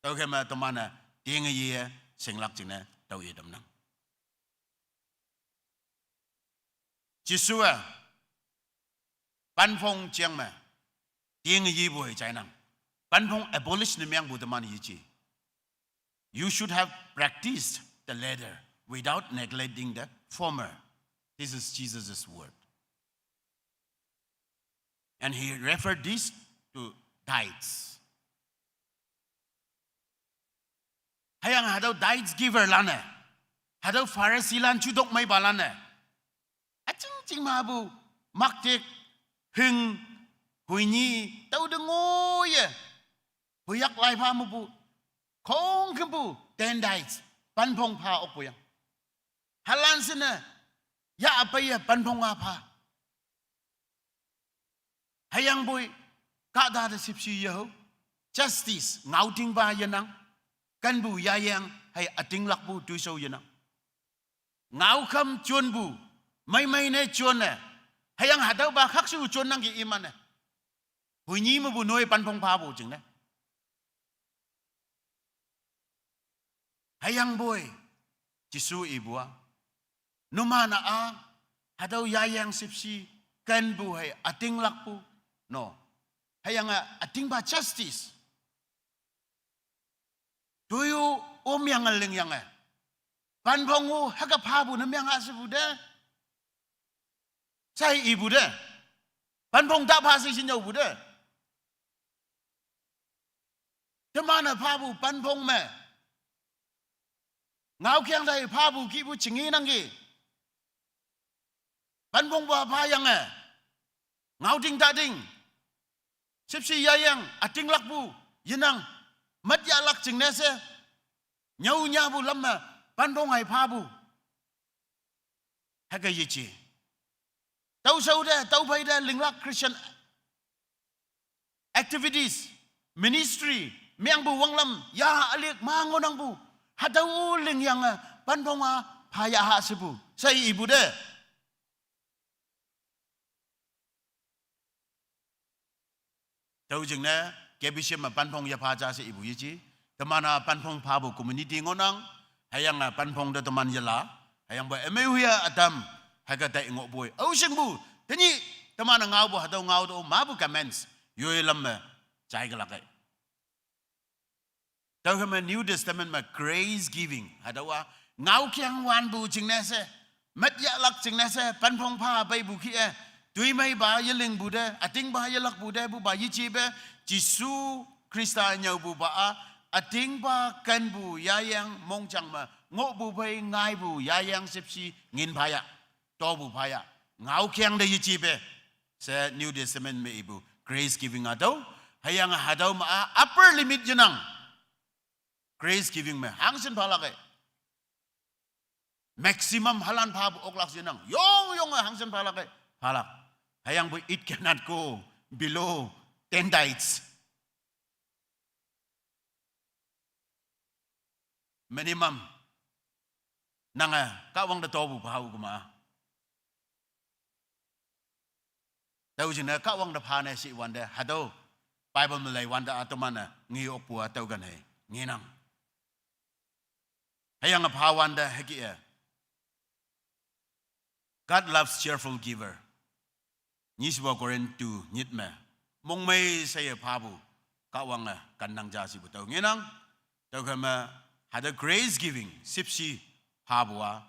Tüokhei me teman-e, tinge ye, shinglak jingne, tüo yetamnang. Jesuwe, panphong jeng me, tinge yepu-e jainang. Panphong abolish ne mengpu teman yeji. You should have practiced the latter without neglecting the former. This is Jesus' word. And he referred this to tithes. Hüyange hatüo tithes giver lan-e, hatüo Pharisee lan jutok meipalan-e, üching ching mepu, maktek, hing, huinyi, tüote ngoiye, huiyak lai pha mepu, khongkümpu ten tithes, panphong pha okpu yang. Halan shinne, yah peiye panphong-a pha. Hüyangpoi, kahta te shüpshe yeho, justice, ngaotingpa yenang, kenpu yayang, hei ütinglakpu toishao yenang. Ngaokham jonpu, meimei ne jonne, hüyange hatüopa khakshu jonnangki iman-e. Huinyi mepu noi panphong phapu jingne. Hüyangpoi, Jesu ipu-a, numan-a, hatüo yayang shüpshe, kenpu hei ütinglakpu, no. Hüyange ütingpa justice. Toiyu omyange lingyange, panphong-o hüke phapu ne meng-a shepu te. Sai ipu te. Panphong ta pha she shin yaopu te. Teman-e phapu panphong me, ngaokeng tai phapu kihpu chingenangki. Panphongpu-a phayange, ngaoting tating, shüpshe yayang ütinglakpu yenang, mat yahlak jingne she, nyüo nyapu lam me, panphong hei phapu. Hüke yeji. Tüoshao te, tüophei te linglak Christian activities, ministry, mengpu wanglam, ya ülick ma ngohnangpu, hatüo lingyange, panphong-a pha yaha shepu, sai ipu te. Tüo jingne, K B C M me panphong yepha ja she ipu yeji. Teman-a panphong phapu community ngohnang, hüyange panphong te teman yela, hüyangpoi ümei huya ütam, hüke tai ngohpu-e. Aoshingpu, tenyih teman-e ngaopu hatüo ngao to mapu comments, yoi lam me jaikelak-e. Tüokhei me New Testament me grace giving, hatüowa ngaokeng wanpu jingne she, met yahlak jingne she, panphong pha peipu kih-e, toimeipa yelingpu te, ütingpa yelakpu te, pupa yejepe, Jesu Khrista nyüopupa-a, ütingpa kenpu yayang mongjang me, ngohpu phei ngaipu yayang shüpshe ngin phaya, topu phaya, ngaokeng te yejepe. She New Testament me ipu grace giving hatüo, hüyange hatüo ma-a upper limit yenang. Grace giving me hangshin phalak-e. Maximum halan phapu oklak yenang. Yong yonge hangshin phalak-e. Phalak. Hüyangpoi it cannot go below ten tithes. Minimum. Nange Kahwang te topu phao kema. Tüo jingne Kahwang te phane shiwante hatüo Bible me leiwante-a teman-e nge okpu-a tüo ken hei ngenang. Hüyange phawante hüke-e, God loves cheerful giver. Nyishepa Korintu nyit me, mongmei sheye phapu, Kahwange kennang ja shipu tüo ngenang. Tüokhei me, hatüo grace giving shüpshe phapu-a,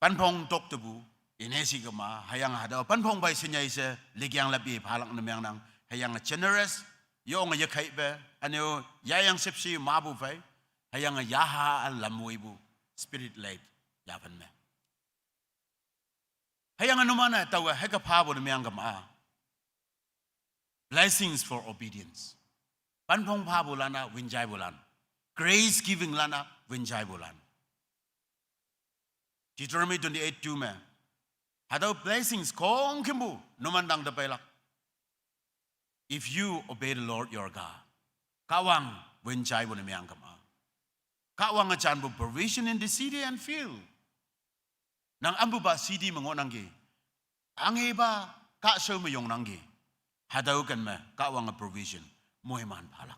panphong toktepu, ine shi kema, hüyange hatüo panphong phei shinyei she likang lapi phalak ne meangnang, hüyange generous, yonge yekheipe, üne-o yayang shüpshe mapu phei, hüyange yaha lam woipu, spirit led, yaphen me. Hüyange numan-e taowe hüke phapu ne meang kema-a, blessings for obedience. Panphong phapulan-a win jaipulan, grace givinglan-a win jaipulan. Deuteronomy twenty-eight two me, hatüo blessings khongkümpu numan tangte peilak. If you obey the Lord your God, Kahwang win jaipu ne meang kema-a, Kahwange janpu provision in the city and field. Nang ampupa city me ngohnangki, anghepa kahshao me yongnangki, hatüo ken me Kahwange provision moiman phalak.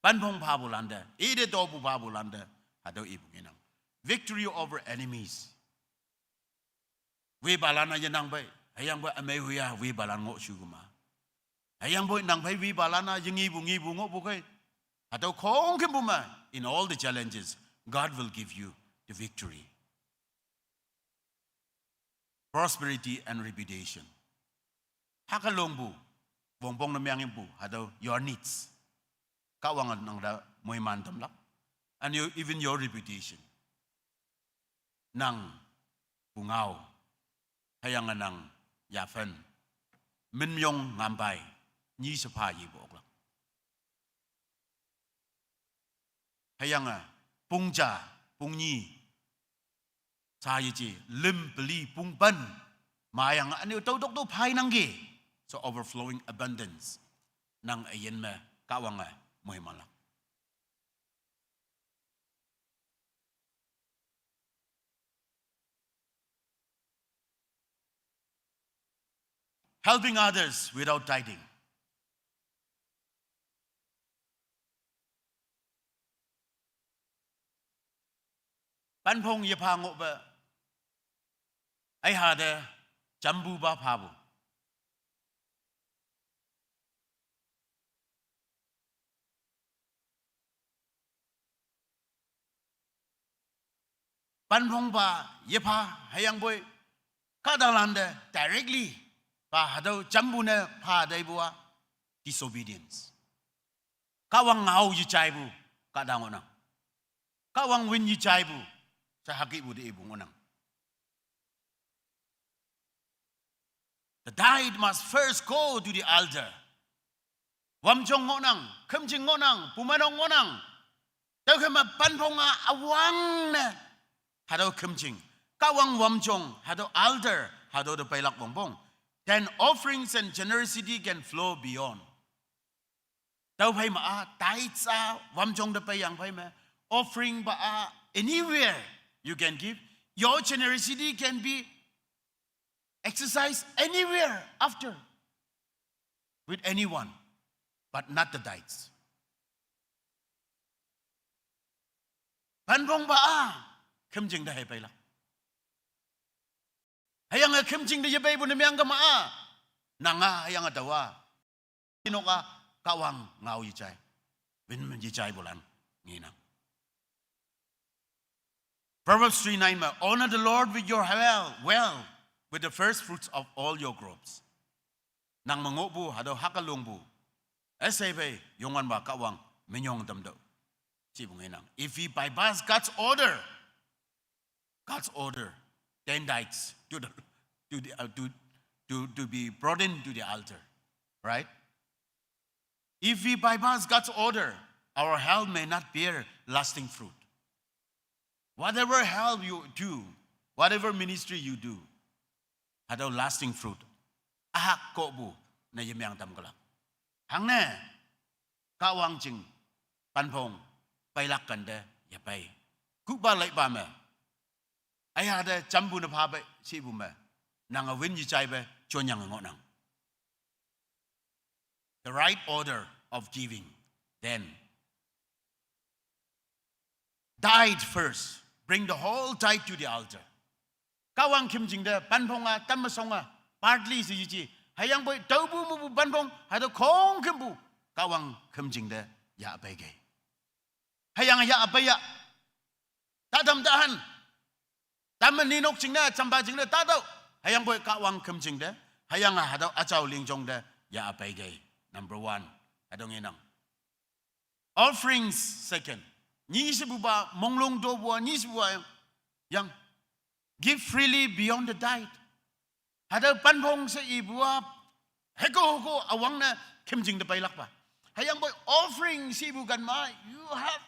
Panphong phapulante, ite topu phapulante, hatüo ipu ngenang. Victory over enemies. Wepalan-a yenang pei, hüyangpoi ümei huya wepalan ngohshu kema. Hüyangpoi nang phei wepalan-a yengepu ngepu ngohpu khei, hatüo khongkümpu me, in all the challenges, God will give you the victory. Prosperity and reputation. Hüke longpu, wongpong ne meangyangpu, hatüo your needs, Kahwange nang te moiman tamlak. And you, even your reputation, nang pungao, hüyange nang yaphen, minmyong ngampai, nyi shepha yepu oklak. Hüyange pung ja, pung nyi, sha yeje, lüm peli pung pen, mayange üne-o tüo tok to phainangki. So overflowing abundance, nang üyin me Kahwange moimanlak. Helping others without tithing. Panphong yepha ngohpe, aiha te jampupa phapu. Panphongpa yepha, hüyangpoi kahtalante directly pa hatüo jampu ne pha taipu-a disobedience. Kahwang ngao yejaipu kahta ngohnang. Kahwang win yejaipu, she hükepu te ipu ngohnang. The tithe must first go to the altar. Wamjong ngohnang, khümjing ngohnang, pumenong ngohnang. Tüokhei me panphong-a üwangne, hatüo khümjing, Kahwang wamjong, hatüo altar, hatüo te peilak wongpong. Then offerings and generosity can flow beyond. Tüophei ma-a, tithes-a wamjong te peiyang phei me, offering pa-a, anywhere you can give. Your generosity can be exercised anywhere after with anyone, but not the tithes. Panphong ba a, khümjing te hei peilak. Hüyange khümjing te yepeipu ne meng kema a, nanga hüyange taowa nok a, Kahwang ngao yejai, win yejaipulan ngenang. Proverbs three nine me, "Honor the Lord with your well, well, with the first fruits of all your crops." Nang me ngohpu, hatüo hüke longpu, üshei phei Youngwanpa Kahwang minyong tamtüoh, shipu ngenang. If we bypass God's order, God's order, ten tithes to the, to the, uh, to, to, to be brought in to the altar, right? If we bypass God's order, our help may not bear lasting fruit. Whatever help you do, whatever ministry you do, hatüo lasting fruit, ahak kohpu ne yemeng tamkelak. Hangne, Kahwang jing, panphong, peilak kante, yepei. Kuhpa leipa me, üya te jampu ne phape, shipu me, nange win yejaipe, jonyange ngohnang. The right order of giving. Then, tithe first. Bring the whole tithe to the altar. Kahwang khümjing te, panphong a, tamme shong a, partly she yeji. Hüyangpoi, taopu mepu panphong, hatüo khongkümpu, Kahwang khümjing te, yahpeikei. Hüyange yahpei ya. Tatam tahan. Tamme ninok jingne, jampa jingne, tatüoh. Hüyangpoi Kahwang khümjing te. Hüyange hatüo üjao lingjong te, yahpeikei. Number one. Hatüo ngenang. Offerings second. Nyi shepupa, monglong topu a, nyi shepupa yang, yang. Give freely beyond the tithe. Hatüo panphong she ipu a, hüko hüko üwangne khümjing te peilakpa. Hüyangpoi offering shepu kan ma, you have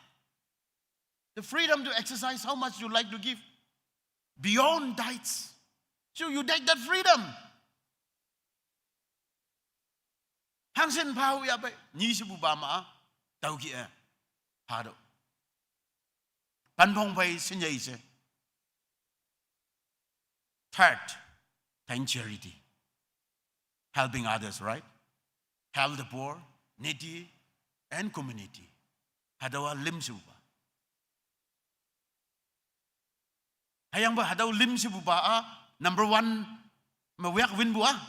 the freedom to exercise how much you like to give beyond tithes. So you take that freedom. Hangshin phao yahpei, nyi shepupa ma, tüoki e, hatüo. Panphong phei shinyei she. Third, then charity. Helping others, right? Help the poor, needy, and community. Hatüowa lim shepupa. Hüyangpoi hatüo lim shepupa a, number one, me wak winpu a.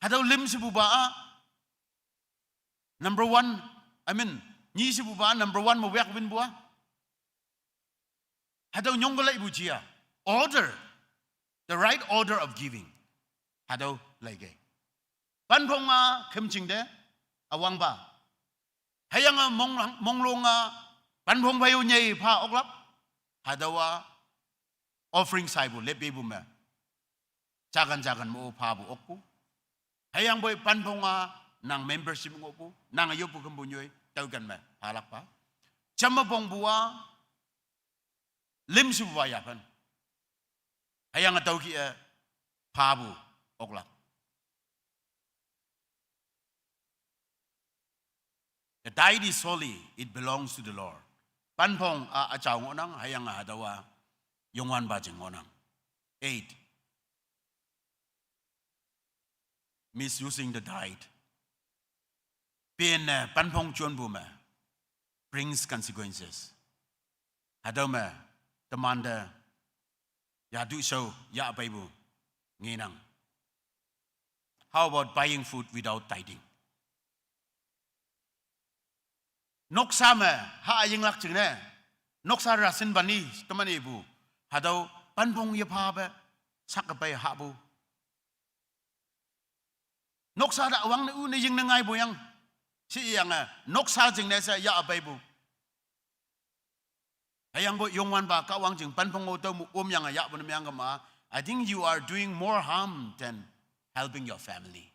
Hatüo lim shepupa a, number one, I mean, nyi shepupa a, number one, me wak winpu a. Hatüo nyongke leipu ji a, order, the right order of giving. Hatüo leikei. Panphong a khümjing te, üwangpa. Hüyange mong, monglong a, panphong phei-o nyei pha oklak. Hatüowa offering shaipu, lepyepu me. Jakan jakan mo phapu okpu. Hüyangpoi panphong a, nang membership ngohpu, nang yoppu kümpu nyoi, tüoken me, phalakpa. Jamme pongpu a, lim shepupa yaphan. Hüyange tüoki e, phapu, oklak. The tithe is holy, it belongs to the Lord. Panphong a, üjao ngohnang, hüyange hatüowa, Youngwanpa jing ngohnang. Eight, misusing the tithe. Penne panphong jonpu me brings consequences. Hatüo me, temante, yatushao, yahpeipu, ngenang. How about buying food without tithing? Noksa me, ha yinglak jingne. Noksa ration bani, teman ipu. Hatüo, panphong yephape, sakepei hahpu. Noksa te üwangne ü ne yingne ngaipu yang. Shiyange, noksa jingne she yahpeipu. Hüyangpoi Youngwanpa Kahwang jing panphong-o tüo mu omyange yahpu ne meng kema. I think you are doing more harm than helping your family.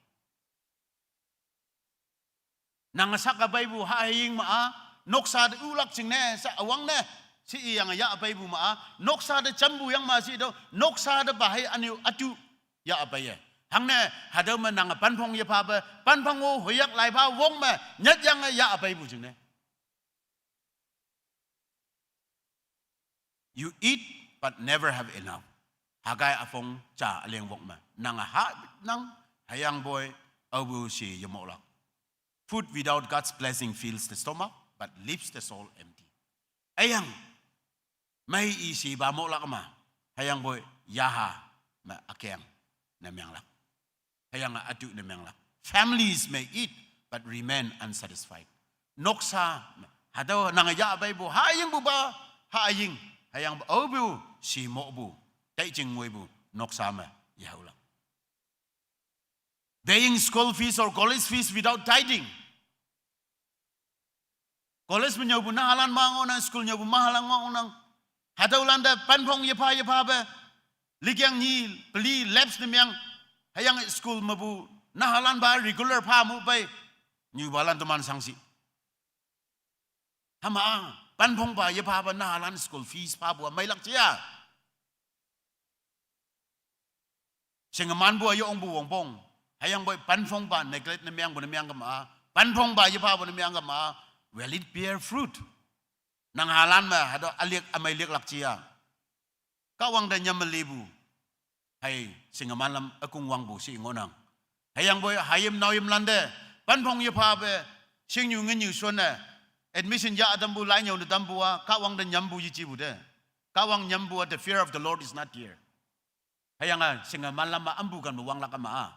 Nange sakepeipu ha heying ma a, noksa te ülak jingne, she üwangne, shiyange yahpeipu ma a, noksa te jampu yang ma she tüo, noksa te pa hei ünyu ütu yahpeiye. Hangne, hatüo me nange panphong yephape, panphong-o hoyak lai pha wong me, nyatyange yahpeipu jingne. You eat but never have enough. Haggai üpong ja üleng wok me. Nange hanang, hüyangpoi, aopu she yemohlak. Food without God's blessing fills the stomach, but leaves the soul empty. Hüyange, mei i shiba mohlak ma. Hüyangpoi yaha me ükeng ne menglak. Hüyange atu ne menglak. Families may eat but remain unsatisfied. Noksa, hatüo nange yahpeipu, hayingpupa, haying, hüyangpoi aopu, shi mohpu, taijing ngoipu, noksa me, yehaolak. Paying school fees or college fees without tithing. College me nyüopu nahalan ma ngohnang, school nyüopu mahalan ngohnang. Hatüolante panphong yepha yephape, likyang nyi, peli, laps ne meng, hüyange school mepu, nahalanpa regular pha mu pei, nyupalan teman shangshi. Hüma, panphongpa yephape nahalan school fees phapu-a meilak jia. Shingemanpu-a yongpu wongpong. Hüyangpoi panphongpa neglect ne mengpu ne meng kema. Panphongpa yephapu ne meng kema. Will it bear fruit? Nang halan me, hatüo ülick ümei liklak jia. Kahwang te nyam me lipu. Hei, shingeman lam ükong wangpu shi ngohnang. Hüyangpoi hayim naoyim lante. Panphong yephape. Shingnyu nginnyu shonne. Admission yah tampu, lai nyüo ne tampu-a. Kahwang te nyampu yejipu te. Kahwang nyampu-a, the fear of the Lord is not there. Hüyange shingeman lam me ampu kan me wanglak kema-a.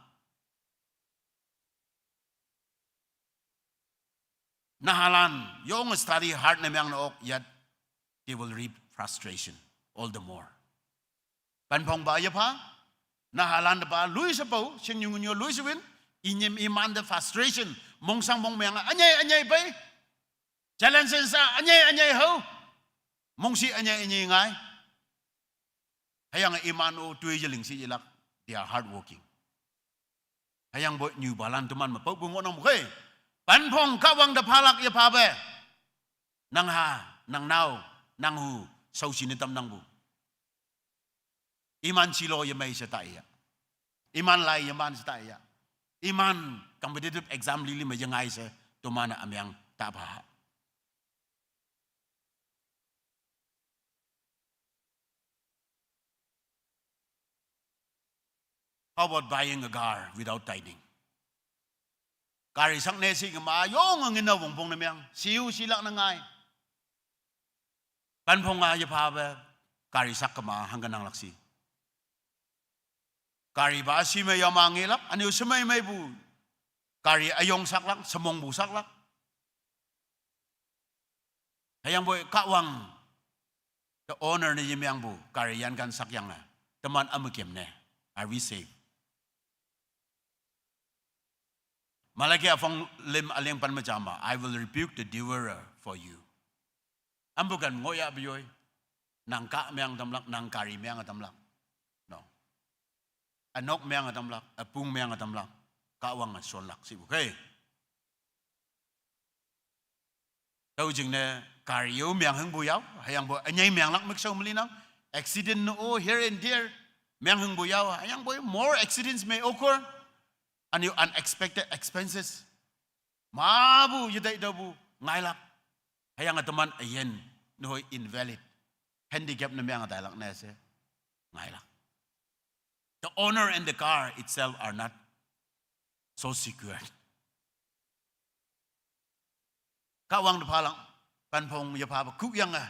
Nahalan, yong study hard ne meng ne ok, yet they will reap frustration all the more. Panphongpa yepha, nahalan tepa, lui shepao, shingnyu nginnyu lui shewin, inyim iman te frustration, mongshang mongmeng, ünyei ünyei pei, challenges a, ünyei ünyei hao, mongshi ünyei ünyei ngai. Hüyange iman-o toi yeling shi yelak, they are hardworking. Hüyangpoi nyupalan teman me paopu ngohnangpu khei. Panphong Kahwang te phalak yephape. Nang ha, nang nao, nang hu, shaoshi ne tamnangpu. Iman shilo yemei she taiya. Iman lai yeman she taiya. Iman competitive exam lili me yengai she, teman-e ümeng tapha. How about buying a car without tithing? Gari sakne shi kema yong ngin-a wongpong ne meng, shiu shilak ne ngai. Panphong-a yephape, gari sak kema hangke nanglak shi. Gari pa shi me yama ngelak, ünyu shemei meipu. Gari üyong saklak, shemongpu saklak. Hüyangpoi Kahwang, the owner ne yemengpu, gari yankan sakyange. Teman ümekem ne. Are we saved? Malachi üpong lüm üleng pen me jama, I will rebuke the devourer for you. Ampu kan ngohyahpu yoi. Nang kah meng tamlak, nang gari meng tamlak. No. Ünok meng tamlak, üpung meng tamlak. Kahwange shonlak shipu khei. Tüo jingne gari-o meng hingpu yao, hüyangpoi ünyei menglak mükshao me linang, accident ne-o here and there, meng hingpu yao, hüyangpoi more accidents may occur, ünyu unexpected expenses. Mapu yetaitaopu ngailak, hüyange teman üyin, nehoi invalid, handicap ne meng tailak ne she, ngailak. The owner and the car itself are not so secured. Kahwang te phalak, panphong yephape kukyange,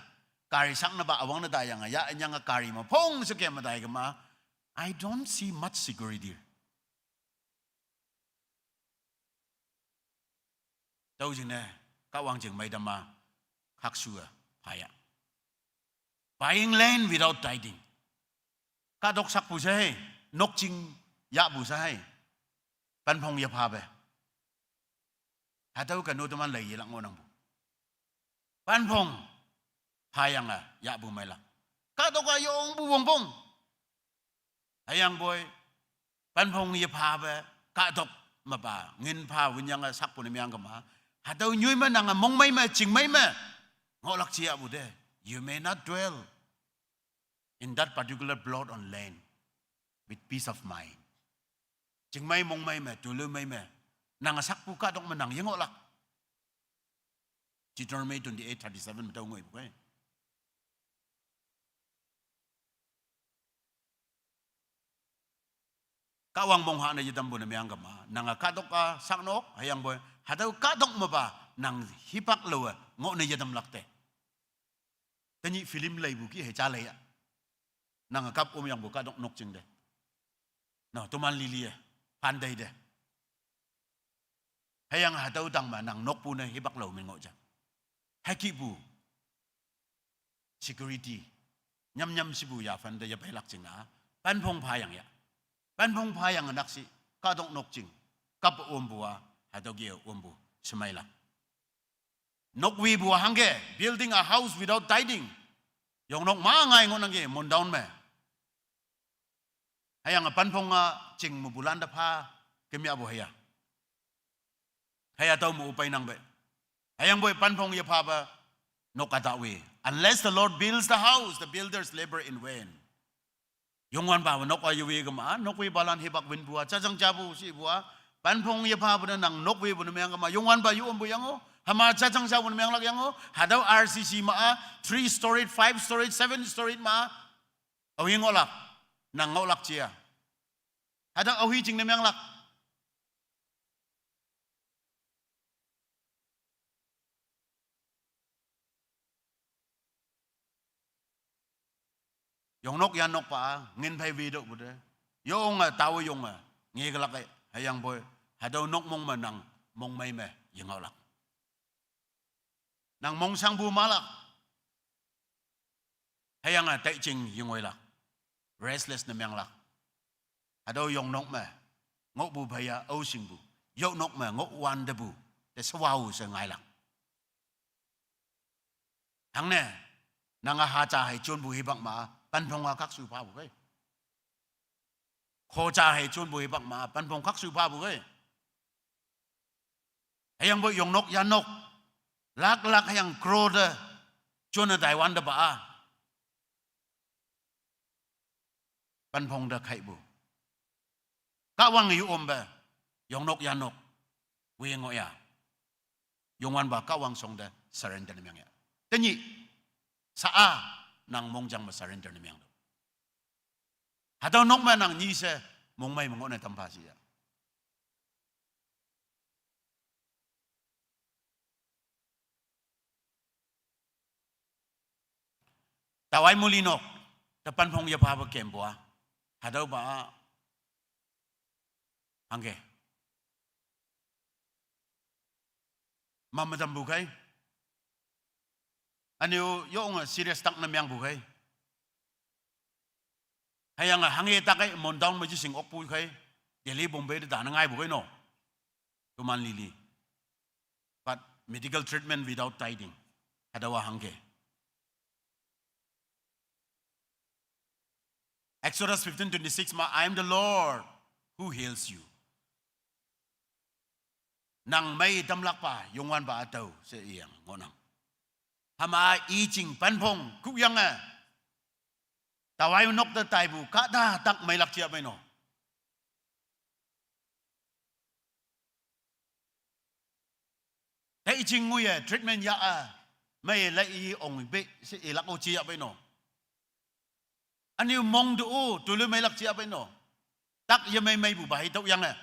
gari saknepa üwangne taiyange, ya ünyange gari me phong she kem me tai kema, I don't see much security. Tüo jingne, Kahwang jing mei tama, khakshu-e, phaya. Buying land without tithing. Kahtok sakpu she hei, nokjing yahpu she hei. Panphong yephape. Hatüo kanu teman lei yelak ngohnangpu. Panphong, phayange, yahpu meilak. Kahtok-a yongpu wongpong. Hüyangpoi, panphong yephape, kahtok mepa, ngin pha winyange sakpu ne meng kema. Hatüo nyoi me nange mongmei me, chingmei me, ngohlak jiyahpu te. You may not dwell in that particular plot on land with peace of mind. Chingmei mongmei me, toloimei me, nange sakpu kahtok me nang yengohlak. Deuteronomy twenty-eight thirty-seven me tao ngoipu khei. Kahwang monghah ne yetampu ne meng kema, nange kahtok-a saknok, hüyangpoi, hatüo kahtok mepa, nang hipak lowe, ngoh ne yetamlak te. Tenyih film leipu ki hei ja lei ya. Nang kap um yangpu kahtoknok jing te. No, toman lili e. Phan tei te. Hüyange hatüo tang me nang nokpu ne hipak lau min ngoh ja. Hükihpu. Security. Nyam nyam shipu yaphan te yapeilak jingne. Panphong pha yang ya. Panphong pha yang nak shi. Kahtoknok jing. Kap ompu a. Hatüo ke ompu. Shemeilak. Nokwipu a hangke. Building a house without tithing. Yongnok ma ngai ngohnangki, Mon town me. Hüyange panphong a jing mepulan te pha, kemyapu hüya. Hüya tüo me upei nang pe. Hüyangpoi panphong yephape nok kata wi. Unless the Lord builds the house, the builders labor in vain. Youngwanpa nok a yewi kema, nokwipalan hipak winpu a, jajang japu shipu a, panphong yephapu ne nang nokwipu ne meng kema, Youngwanpa yu ompu yango, hüma jajang japu ne menglak yango, hatüo R C C ma a, three storied, five storied, seven storied ma a, aohi ngohlak, nang ngohlak jia. Hatüo aohi jingne menglak. Yongnok yannok pa, ngin phei wi tüohpu te. Yonge, taowe yonge, ngekelak e, hüyangpoi, hatüo nok mong me nang, mongmei me, yengohlak. Nang mongshangpu malak. Hüyange taijing yengoilak. Restless ne menglak. Hatüo yongnok me, ngohpu pheiya aoshingpu. Yongnok me, ngoh wantepu. Te shewao she ngailak. Hangne, nang a haja hei jonpu hipak ma, panphong a khakshu phapu kei. Khoja hei jonpu hipak ma, panphong khakshu phapu kei. Hüyangpoi yongnok yannok, lak lak hüyange crore te, jone taiwante pa a. Panphong te khaipu. Kahwang yu ompe, yongnok yannok, wi ngoh ya. Youngwanpa Kahwang shong te surrender ne meng ya. Tenyih, sa a, nang mongjang me surrender ne meng tüoh. Hatüo nok me nang nyi she, mongmei me ngohne tampha shi ya. Tawai muli nok, te panphong yephape kempu a. Hatüopa a. Hangke. Mame tampu kei. Ünyu yonge serious tak ne mengpu kei. Hüyange hanghe tak kei Mon town me jishing okpu kei. Delhi, Bombay te tane ngaipu kei no. Toman lili. But medical treatment without tithing. Hatüowa hangke. Exodus fifteen twenty-six ma, "I am the Lord who heals you." Nang mei tamlakpa, Youngwanpa tüo, she iyang ngohnang. Hüma i jing panphong, kuyange. Tawai nok te taipu, kahta tak meilak jia pei no. Te i jing nguye, treatment ya a, mei lai i ong i pe, she ilak o jia pei no. Ünyu mong te o, tulu meilak jia pei no. Tak yemei meipupa hi tüoyange.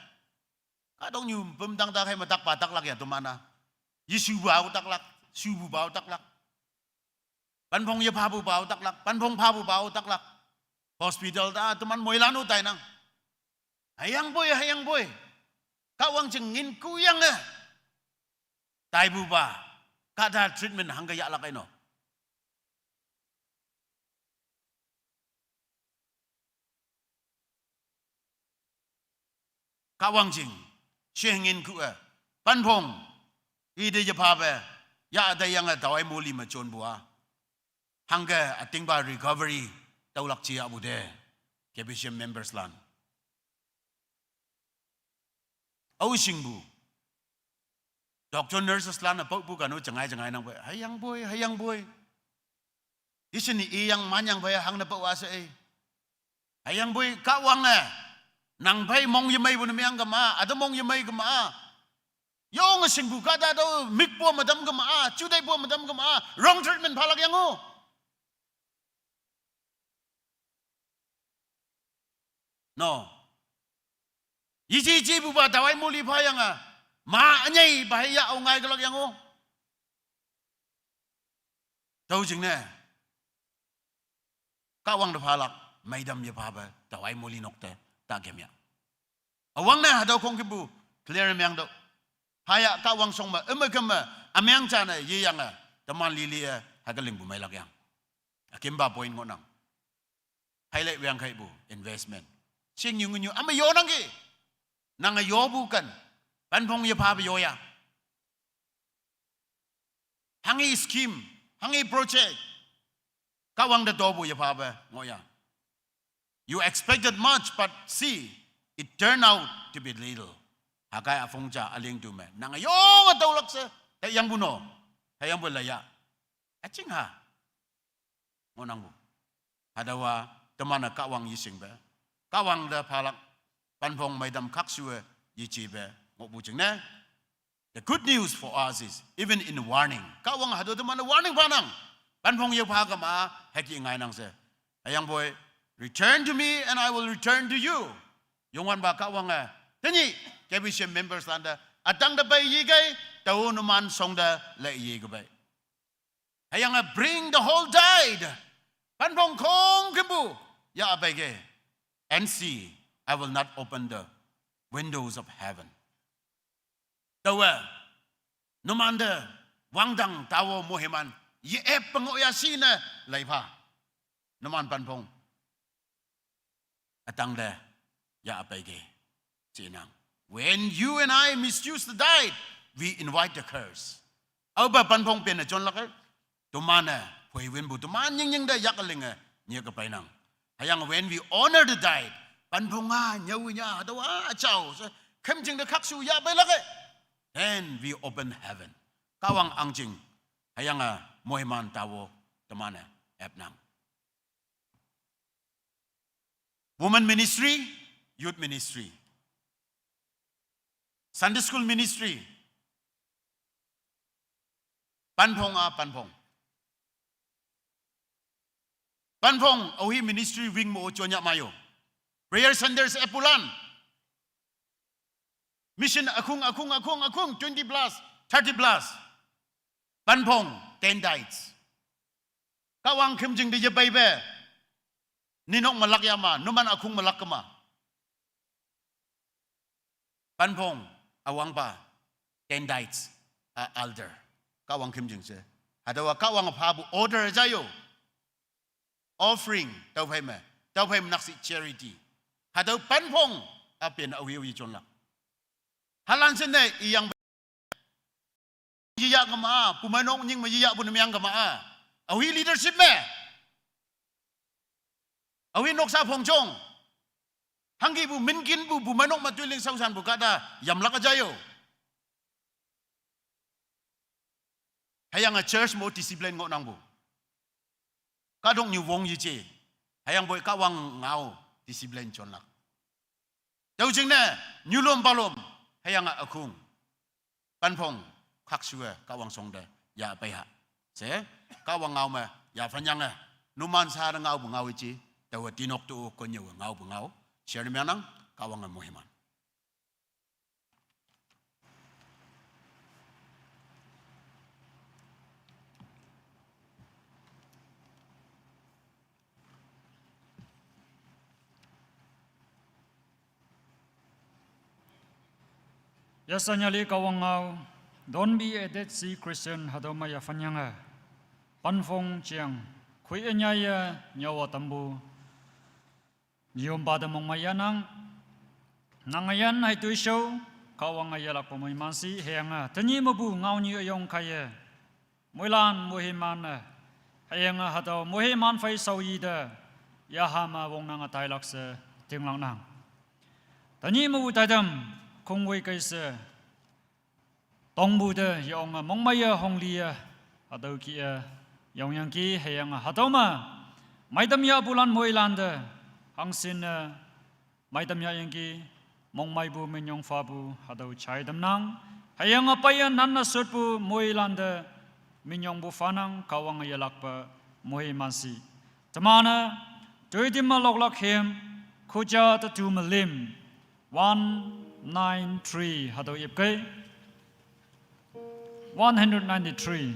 Kahtoknyu püm tang tak hei me takpa taklak ya teman a. Yeshupa o taklak, shupupa o taklak. Panphong yephapupa o taklak, panphong phapupa o taklak. Hospital ta teman moilan o tainang. Hüyangpoi, hüyangpoi. Kahwang jing ngin kuyange. Taipupa. Kahta treatment hangke yahlak ei no. Kahwang jing, she ngin ku e, panphong, ite yephape, ya taiyange tawai muli me jonpu a. Hangke ütingpa recovery, tüolak jia pu te, K B C M members lan. Aoshingpu. Doctor, nurses lan-e paopu kano jengai jengai nang pei. Hüyangpoi, hüyangpoi. Ishe ni iyang manyang pei hangne pao a she ei. Hüyangpoi Kahwange. Nang phei mong yemeipu ne meng kema, üte mong yemei kema. Yonge shingpu kahta tüo mikpu me tam kema, juteipu me tam kema, wrong treatment phalak yang o. No. Yeji jipupa tawai muli phayange. Ma ünyeipa hei ya o ngai kelak yang o. Tüo jingne. Kahwang te phalak, meidam yephape, tawai moli nokte, ta kemya. Awang ne hatüo khongkümpu, clear meang to. Phaya Kahwang shong me, üme keme, ameang ja ne, yeyange, teman lili e, hake lingpu meilak yang. Akimpa point ngohnang. Haile wang khaipu, investment. Shingnyu ngunyu, ame yonangki. Nange yopu kan. Panphong yephape yoya. Hanghi scheme, hanghi project. Kahwang te topu yephape ngohya. You expected much, but see, it turned out to be little. Haggai üpong ja üleng tu me. Nange yonge tüolak she, te yangpu no. Hüyangpu laya. Üjing ha. Ngohnangpu. Hatüowa, teman-e Kahwang yeshingpe. Kahwang te phalak, panphong meidam khakshu-e, yejepe, ngohpu jingne. The good news for us is, even in warning, Kahwang hatüo teman-e warning phanang. Panphong yepha kema, hüke ngainang she. Hüyangpoi, return to me and I will return to you. Youngwanpa Kahwange, tenyih, K B C M members lante, ütang te pei yekei, tao numan shong te le yekepei. Hüyange bring the whole tithe. Panphong khongkümpu, ya peikei. And see, I will not open the windows of heaven. Taowe, numante, wangdang taowe moiman, ye-ep pe ngohya shine, leipha. Numan panphong. Ütang te, ya peikei. Jinang. When you and I misuse the tithe, we invite the curse. Aope panphong penne jonlak e. Teman-e, phoiwinpu, teman nyingnying te yak linge, nyeke peinang. Hüyange when we honor the tithe, panphong a, nyüonya, hatüowa, jao, she, khümjing te khakshu ya peilak e. Then we open heaven. Kahwang ahngching, hüyange moiman taowe, teman-e, epnang. Women ministry, youth ministry, Sunday school ministry. Panphong a, panphong. Panphong, aohi ministry wing me-o jonyah mayo. Prayer centers eppulan. Mission ükhung, ükhung, ükhung, ükhung, twenty plus, thirty plus. Panphong, ten tithes. Kahwang khümjing te yepeipe. Ninok melak yama, numan ükhung melak kema. Panphong, üwangpa, ten tithes, a elder. Kahwang khümjing she. Hatüowa Kahwang phapu order jayo. Offering, tüophei me. Tüophei me nakshih charity. Hatüo panphong, üpen aohi aohi jonlak. Halan she ne, iyang yeya kema, pumeinok nying me yeyahpu ne meang kema. Aohi leadership me. Aohi noksa phongjong. Hangkipu minkinpu pumeinok me toiling shaoshanpu kahta yamlak jayo. Hüyange church mo discipline ngohnangpu. Kahtoknyu wong yeje. Hüyangpoi Kahwang ngao discipline jonlak. Tüo jingne, nyulom palom, hüyange ükhung. Panphong, khakshu-e, Kahwang shong te, ya peiha. She, Kahwang ngao me, yaphanyange, numan sha te ngaopu ngao iji, taowe tinok tu konnyüowe ngaopu ngao. Share ne meangnang, Kahwange moiman. Yasanyali Kahwang ngao, don't be a Dead Sea Christian, hatüo me yaphanyange. Panphong jeng, khoi ünyaiye, nyüowa tampu. Nyompa te mongmei yahnang. Nang üyin hei toishao, Kahwange yelakpe moiman shi, hüyange, tenyih mepu ngaonyu üyong kaiye. Moilan moiman-e, hüyange hatüo moiman phei shaoyi te, yaha me wongnange tailak she, tinglaknang. Tenyih mepu taitam, khongwei kei she, tongpu te yonge mongmeiye hongliye, hatüo kih-e, yongyangki hüyange hatüo me, meitam yahpulan moilante, hangshinne, meitam yahyangki, mongmeipu minyong phapu, hatüo jai tamnang, hüyange peiye nanne shotpu moilante, minyongpu phanang, Kahwange yelakpe, moiman shi. Teman-e, toitim me loklak hymn, khoja tatu me lüm, one nine three, hatüo ipkei. One hundred ninety-three.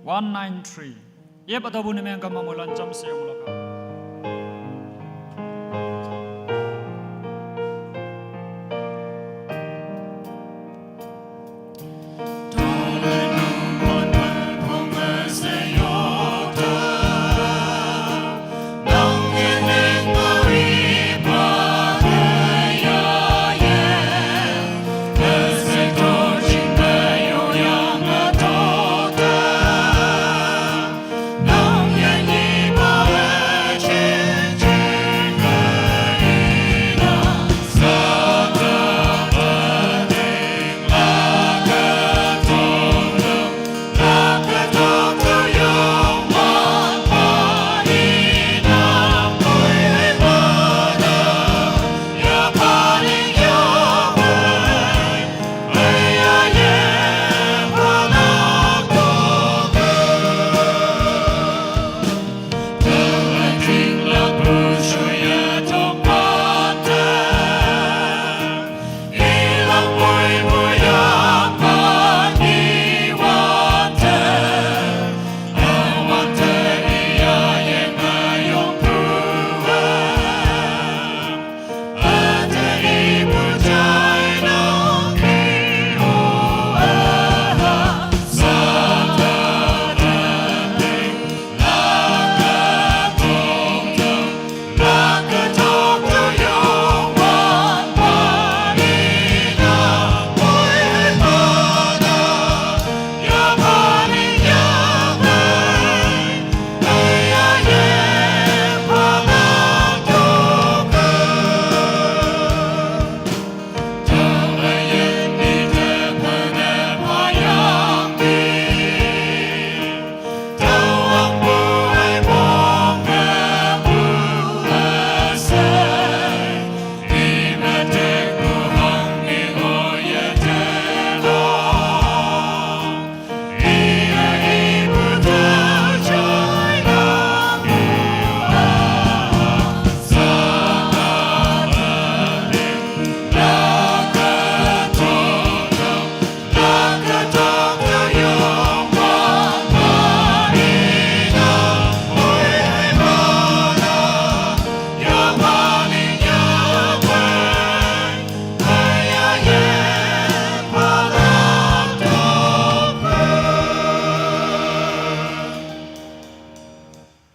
One nine three. Yep, ataupun ne meng kama moilan jamsi yong laka.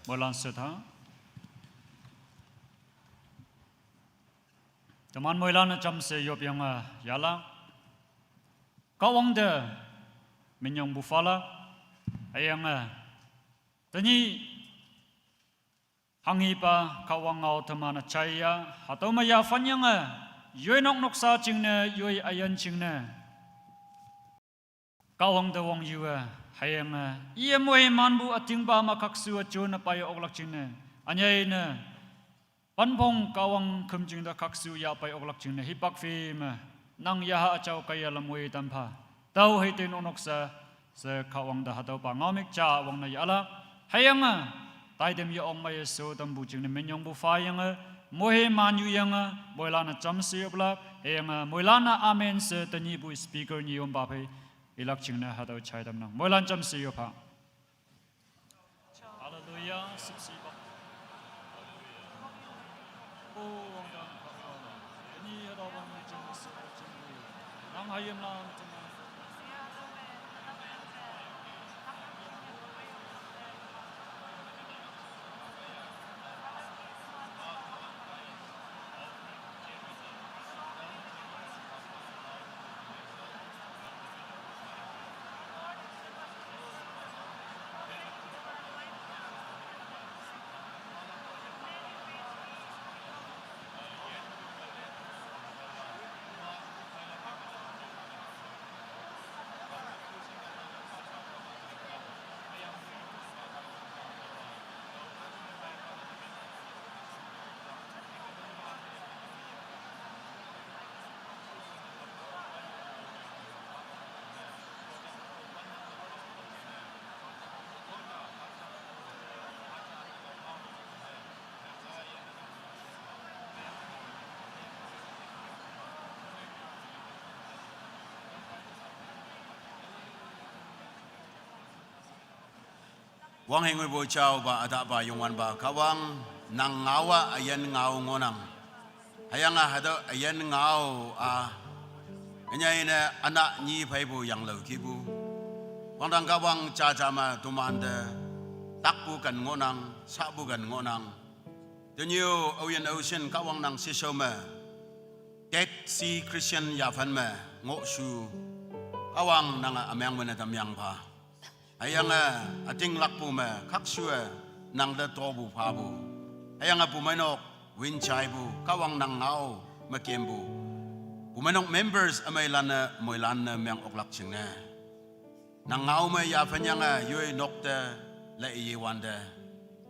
Moilan seta. Teman moilan jamsi yop yanga yala. Kahwang te minyong bu phalak. Ayanga tenyih hanghipa Kahwang ngao teman-a jaiya, hatüo me yaphan yange, yoi nok noksa jingne, yoi üyin jingne Kahwang te wong yu-e, hüyange, iye moimanpu ütingpa me khakshu-e jonne pei oklak jingne, ünyei ne, panphong Kahwang khümjing te khakshu yahpei oklak jingne hipak phi me, nang yaha üjao kaiye lam woi tam pha. Tüo hei te nok noksa she Kahwang te hatüopa ngaomük ja wangne yahlak. Hüyange, taitam ye-ong meiye sho tampu jingne minyongpu phayange, moiman yuyange, moilan-e jamshe yoplak, hüyange, moilan-e amen she tenyihpu speaker nyiyompa phei, ilak jingne hatüo jai tamnang. Moilan jamshe yop pha. Hallelujah, shüpshepa. O, wangdang Kahwang. Tenyih hatüo wang jing, nang hayimlan teman. Wanghe nguipu jaopa ütahpa Youngwanpa Kahwang, nang ngao-a üyin ngao ngohnang. Hüyange hatüo üyin ngao-a, ünyei-ne üna nyi pheipu yanglao kihpu. Wangdang Kahwang, jaja me tomante takpu ken ngohnang, sapu ken ngohnang. Tenyih-o aoyin aoshin Kahwang nang sheshao me, Dead Sea Christian yaphan me ngohshu, Kahwang nange ümeng me ne tamyangpha. Hüyange ütinglakpu me khakshu-e nangte topu phapu. Hüyange bumeinok win jaipu, Kahwang nang ngao me kempu bumeinok members ümeilan-e moilan ne meng oklak jingne, nang ngao me yaphan yange yoi nokte le yewante,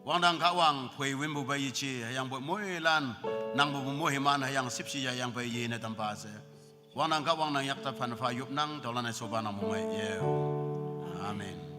wangdang Kahwang phei winpu pe yeje, hüyangpoi moilan nangpu mohiman hüyange shüpshe yayang phei yene tampha she, wangdang Kahwang nang yakte phanpha yopnang, tüolan-e shopa nang mongmei ye. Amen.